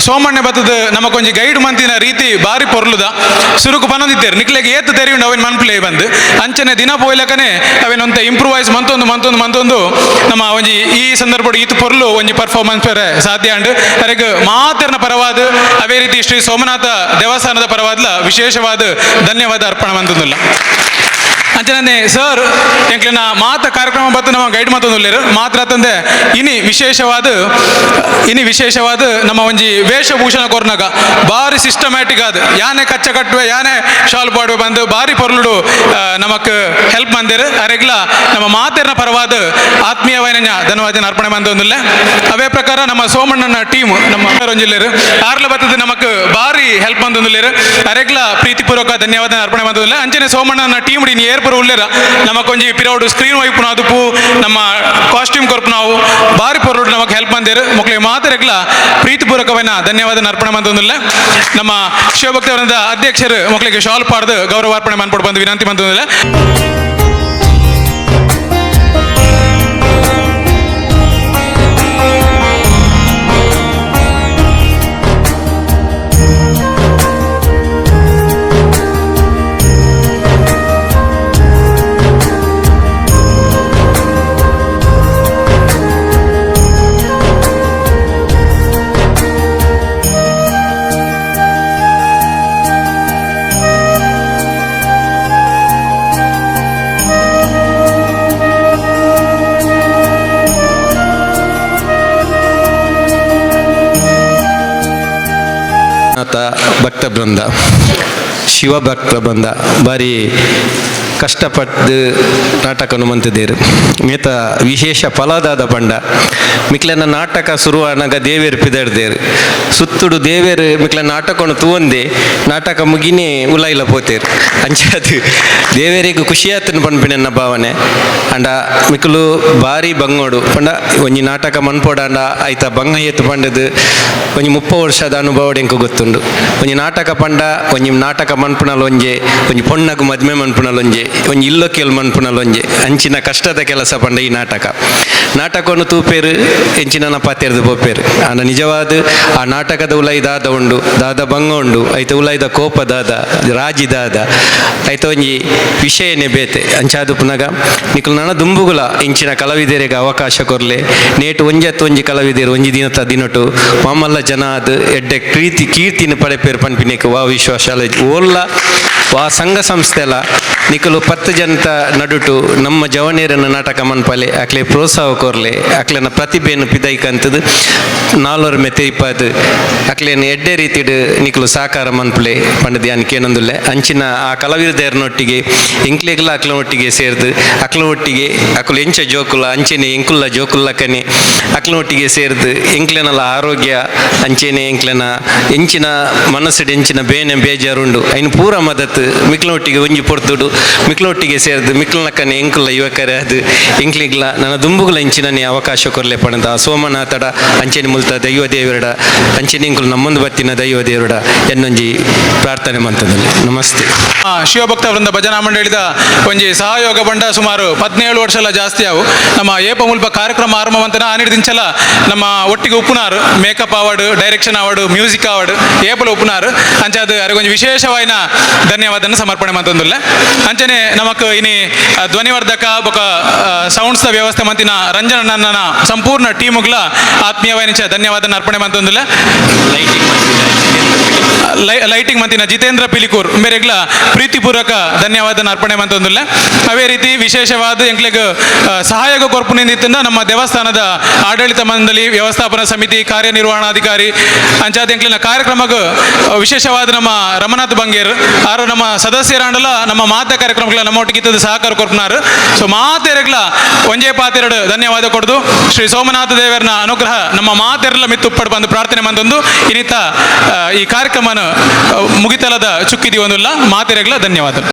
Somanna ಬತ್ತದ ನಮಕೊಂಜಿ ಗೈಡ್ ಮಂತಿನ ರೀತಿ ಬಾರಿ ಪೊರ್ಲುದ ಸುರುಕು ಪನೊಂದಿತ್ತೇರು ನಿಕ್ಲೆಗ್ ಏತ್ ತೆರಿಯುಂಡು ಅವೇನು ಮನ್ಪ್ಲೇ ಬಂದು ಅಂಚನೆ ದಿನ ಪೋಯ್ಲಕನೆ ಅವೇನೊಂತ ಇಂಪ್ರೂವೈಸ್ ಮಂತೊಂದು ಮಂತೊಂದು ಮಂತೊಂದು ನಮ್ಮ ಒಂಜಿ ಈ ಸಂದರ್ಭಡ್ ಈತ್ ಪೊರ್ಲು ಒಂಜಿ ಪರ್ಫಾರ್ಮೆನ್ಸ್ ಪೆರೆ ಸಾಧ್ಯ ಅಂಡ್ ಅರೆಗ್ ಮಾತೆರ್ನ ಪರವಾದ ಅದೇ ರೀತಿ ಶ್ರೀ ಸೋಮನಾಥ ದೇವಸ್ಥಾನದ ಪರವಾದ್ಲ ವಿಶೇಷವಾದ ಧನ್ಯವಾದ ಅರ್ಪಣೆ ಮಂತೊಂದುಲ್ಲ. ಅಂಚನೆ ಸರ್ ಎಂಕ್ಲೆನ ಮಾತ ಕಾರ್ಯಕ್ರಮ ಬತ್ತು ನಮ್ಮ ಗೈಡ್ ಮಾತೊಂದುಲ್ಲೇರು ಮಾತ್ರ ತಂದೆ ಇನಿ ವಿಶೇಷವಾದ ನಮ್ಮ ಒಂಜಿ ವೇಷಭೂಷಣ ಕೊರ್ನಗ ಬಾರಿ ಸಿಸ್ಟಮ್ಯಾಟಿಕ್ ಆದ ಯಾನೆ ಕಚ್ಚ ಕಟ್ಟುವೆ ಯಾನೆ ಶಾಲ್ ಪಾಡುವೆ ಬಂದು ಬಾರಿ ಪೊರ್ಲುಡು ನಮಕ್ ಹೆಲ್ಪ್ ಮಂದಿರು ಅರೆಗ್ಲ ನಮ್ಮ ಮಾತೆರ್ನ ಪರವಾದ ಆತ್ಮೀಯವಾಯಿನ ಧನ್ಯವಾದ ಅರ್ಪಣೆ ಮಂದೊಂದುಲ್ಲೆ. ಅವೇ ಪ್ರಕಾರ ನಮ್ಮ ಸೋಮಣ್ಣನ ಟೀಮ್ ನಮ್ಮ ಒಂಜಿಲ್ಲೇರು ಆರ್ಲ ಬತ್ತದ ನಮಕ್ ಬಾರಿ ಹೆಲ್ಪ್ ಮಂದೊಂದುಲ್ಲೇರು ಅರೆಗ್ಲ ಪ್ರೀತಿಪೂರ್ವಕ ಧನ್ಯವಾದ ಅರ್ಪಣೆ ಮಂದೊಂದುಲ್ಲೆ. ಅಂಚನೆ ಸೋಮಣ್ಣನ ಟೀಮ್ ಇನಿ ಏರ್ಪುರ ಉಲ್ಲೇರ ನಮಕೊಂಜಿ ಪಿರೌಡು ಸ್ಕ್ರೀನ್ ವೈಪು ಅದುಪು ನಮ್ಮ ಕಾಸ್ಟ್ಯೂಮ್ ಕೊರ್ಪು ನಾವು ಬಾರಿ ಪೊರ್ಲುಡು ನಮಕ್ ಹೆಲ್ಪ್ ಮಂದಿರು ಮಕ್ಕಳಿಗೆ ಮಾತೆರೆಗ್ಲ ಪ್ರೀತಿಪೂರ್ವಕವನ್ನ ಧನ್ಯವಾದ ಅರ್ಪಣೆ ಮಂದೊಂದುಲ್ಲೆ. ನಮ್ಮ ಶಿವಭಕ್ತವೃಂದ ಅಧ್ಯಕ್ಷರು ಮಕ್ಕಳಿಗೆ ಶಾಲ್ ಪಾಡ್ದು ಗೌರವಾರ್ಪಣೆ ಮನ್ಪೊಡು ಬಂದು ವಿನಂತಿ ಮಂದೊಂದುಲ್ಲೆ.
ಭಕ್ತ ಬೃಂದ ಶಿವಭಕ್ತ ಬಂದ ಬಾರಿ ಕಷ್ಟಪಟ್ಟು ನಾಟಕನು ಮಂತಿದ್ದೇರು ಮೇತ ವಿಶೇಷ ಫಲದಾದ ಪಂಡ ಮಿಕ್ಲೆನ ನಾಟಕ ಶುರುವಾನಾಗ ದೇವೇರು ಪಿದರ್ದೇರು ಸುತ್ತುಡು ದೇವೇರು ಮಿಕ್ಲೆ ನಾಟಕನು ತೂವಂದೆ ನಾಟಕ ಮುಗಿನೇ ಉಲಾಯಿಲ ಪೋತೇರು ಅಂಚಾದು ದೇವೇರಿಗೆ ಖುಷಿಯಾತನ ಪನ್ಪಿನ ಭಾವನೆ ಅಂಡ ಮಿಕ್ಲು ಬಾರಿ ಬಂಗೋಡು ಪಂಡ ಒಂಜಿ ನಾಟಕ ಮನ್ಪೋಡಾಂಡ ಆಯ್ತಾ ಬಂಗ ಏತು ಪಂಡದು ಒಂಜಿ 30 ವರ್ಷದ ಅನುಭವ ಎಂಕು ಗೊತ್ತುಂಡು. ಒಂಜಿ ನಾಟಕ ಪಂಡ ಒಂಜಿ ನಾಟಕ ಮನ್ಪುನಲೊಂಜೆ ಒಂಜಿ ಪೊಣ್ಣಗು ಮದ್ಮೆ ಮನ್ಪುನಲೊಂಜೆ ಒಂಜಿ ಇಲ್ಲೊಕ್ಕೆಲ್ ಮನ್ಪುನಲೊಂಜೆ ಅಂಚಿನ ಕಷ್ಟದ ಕೆಲಸ ಪಂಡ ಈ ನಾಟಕ. ನಾಟಕವನ್ನು ತೂಪೇರು ಎಂಚಿನ ಪಾತೆರ್ದು ಪೋಪೇರು ಆಂಡ ನಿಜವಾದ ಆ ನಾಟಕದ ಉಲೈ ದಾದ ಉಂಡು ದಾದ ಬಂಗ ಉಂಡು ಐತ ಉಲೈದ ಕೋಪ ದಾದ ರಾಜಿ ದಾದ ಐತ ಒಂಜಿ ವಿಷಯನೇ ಬೇತೆ ಅಂಚಾದು ಪುನಗ ನಿಕುಲು ನನ ದುಂಬುಗುಲ ಇಂಚಿನ ಕಲಾವಿದರಿಗೆ ಅವಕಾಶ ಕೊರ್ಲೆ ನೇಟು ಒಂಜತ್ತು ಒಂಜಿ ಕಲಾವಿದರು ಒಂಜಿ ದಿನತ ದಿನಟು ಮಾಮಲ್ಲ ಜನ ಅದು ಎಡ್ಡೆ ಪ್ರೀತಿ ಕೀರ್ತಿನ ಪಡೆಪೇರು ಪನ್ಪಿನೇಕು ವಾ ವಿಶ್ವಾಸ ಓಲ್ಲ ವಾ ಸಂಘ ಸಂಸ್ಥೆಲ ನಿಕಲು 10 ಜನತ ನಡುಟು ನಮ್ಮ ಜವನೇರನ ನಾಟಕ ಮನ್ಪಲೆ ಅಕ್ಲೆ ಪ್ರೋತ್ಸಾಹ ಕೊರ್ಲೆ ಅಕ್ಲೆನ ಪ್ರತಿಭೆಯನ್ನು ಪಿದೈಕಂತದ್ದು ನಾಲ್ವರು ಮೆತೆಯಿಪಾದು ಅಕ್ಲೇನ ಎಡ್ಡೆ ರೀತಿಡು ನಿಕಲು ಸಾಕಾರ ಮನ್ಪಲೆ ಪಂಡದ ಯಾನ್ ಕೇನೊಂದುಲ್ಲೆ ಅಂಚಿನ ಆ ಕಲಾವಿದರನೊಟ್ಟಿಗೆ ಎಂಕ್ಲೆಗ್ಲ ಅಕ್ಲ ಒಟ್ಟಿಗೆ ಸೇರ್ದು ಅಕ್ಲ ಒಟ್ಟಿಗೆ ಅಕುಲು ಎಂಚ ಜೋಕುಲ ಅಂಚೆನೆ ಎಂಕುಲ್ಲ ಜೋಕುಲ್ಲಕನೆ ಅಕ್ಲ ಒಟ್ಟಿಗೆ ಸೇರ್ದು ಎಂಕ್ಲೆನಲ ಆರೋಗ್ಯ ಅಂಚೆನೆ ಎಂಕ್ಲೆನ ಎಂಚಿನ ಮನಸ್ಸುಡು ಎಂಚಿನ ಬೇನೆ ಬೇಜಾರುಂಡು ಐನು ಪೂರ ಮದತ್ತು ಮಿಕ್ಲೊಟ್ಟಿಗೆ ಒಂಜಿ ಪೊರ್ತುಡು ಮಿಕ್ಲೊಟ್ಟಿಗೆ ಸೇರ್ದು ಮಿಕ್ಲನಕ್ಕನೆ ಎಂಕುಲ್ಲ ಯುವಕರೇ ಅದು ಎಂಕ್ಲಿಗ್ಲ ನನ್ನ ದುಂಬುಗುಲ ಎಂಚಿನನೆ ಅವಕಾಶ ಕೊರ್ಲೆ ಪಣದ ಸೋಮನಾಥಡ ಅಂಚೆನೆ ಮುಲ್ತ ದೈವ ದೇವರಡ ಅಂಚೆನೆ ಎಂಕುಲು ನಮ್ಮೊಂದು ಬತ್ತಿನ ದೈವ ದೇವರಡ ಎನ್ನೊಂಜಿ ಪ್ರಾರ್ಥನೆ ಮಂತದಲ್ಲಿ. ನಮಸ್ತೆ.
ಶಿವಭಕ್ತ ವೃಂದ ಭಜನಾ ಮಂಡಳಿದ ಒಂಜಿ ಸಹಯೋಗ ಬಂಡ ಸುಮಾರು 17 ವರ್ಷ ಎಲ್ಲ ಜಾಸ್ತಿ ಆವು ನಮ್ಮ ಏಪ ಮುಲ್ಪ ಕಾರ್ಯಕ್ರಮ ಆರಂಭ ಮಂತನ ಆನಿಡ್ದಿಂಚಲ ನಮ್ಮ ಒಟ್ಟಿಗೆ ಉಪ್ಪುನಾರು makeup award direction award music award ಏಪಲ ಉಪ್ಪುನಾರು ಅಂಚಾದ ಅರೆಗೊಂಜಿ ವಿಶೇಷವಾಯಿನ ಧನ್ಯವಾದನ ಸಮರ್ಪಣೆ ಮಂತೊಂದುಲ್ಲೆ. ಅಂಚನೆ ನಮಕ್ ಇನಿ ಧ್ವನಿವರ್ಧಕ ಬೊಕ ಸೌಂಡ್ಸ್ ವ್ಯವಸ್ಥೆ ಮಂತಿನ ರಂಜನಣ್ಣನ ಸಂಪೂರ್ಣ ಟೀಮುಗ್ಲ ಆತ್ಮೀಯವಾಯಿನ ಧನ್ಯವಾದನ ಅರ್ಪಣೆ ಮಂತೊಂದುಲ್ಲೆ. ಲೈಟಿಂಗ್ ಮಂತಿನ ಜಿತೇಂದ್ರ ಪಿಲಿಕೂರ್ ಮೇರೆಗ್ಲ ಪ್ರೀತಿಪೂರ್ವಕ ಧನ್ಯವಾದನ ಅರ್ಪಣೆ ಮಂತೊಂದುಲ್ಲೆ. ಅವೇ ರೀತಿ ವಿಶೇಷವಾದ ಎಂಕ್ಲೆಗ್ ಸಹಾಯಕ ಕೊರ್ಪುನಿಂದಿತ್ತಿಂದ ನಮ್ಮ ದೇವಸ್ಥಾನದ ಆಡಳಿತ ಮಂಡಳಿ ವ್ಯವಸ್ಥಾಪನಾ ಸಮಿತಿ ಕಾರ್ಯನಿರ್ವಹಣಾಧಿಕಾರಿ ಅಂಚಾದ ಎಂಕ್ಲಿನ ಕಾರ್ಯಕ್ರಮಕ್ಕೆ ವಿಶೇಷವಾದ ನಮ್ಮ ರಮನಾಥ್ ಬಂಗೇರ್ ಆರು ನಮ್ಮ ಸದಸ್ಯರಾಂಡಲ ನಮ್ಮ ಮಾತ ಕಾರ್ಯಕ್ರಮಗಳ ನಮ್ಮ ಒಟ್ಟಿಗೆ ಇತ್ತದ ಸಹಕಾರ ಕೊರ್ಪುನಾರು. ಸೊ ಮಾತೆರೆಗ್ಲ ಒಂಜೇ ಪಾತೆರಡು ಧನ್ಯವಾದ ಕೊಡ್ದು ಶ್ರೀ ಸೋಮನಾಥ ದೇವರನ ಅನುಗ್ರಹ ನಮ್ಮ ಮಾತೆರಲ ಮಿತ್ತುಪ್ಪಡು ಬಂದು ಪ್ರಾರ್ಥನೆ ಮಂದೊಂದು ಇನ್ನಿತ ಈ ಕಾರ್ಯಕ್ರಮನ ಮುಗಿತಲದ ಚುಕ್ಕಿದಿ ಒಂದುಲ್ಲ ಮಾತೆರೆಗ್ಲ ಧನ್ಯವಾದ.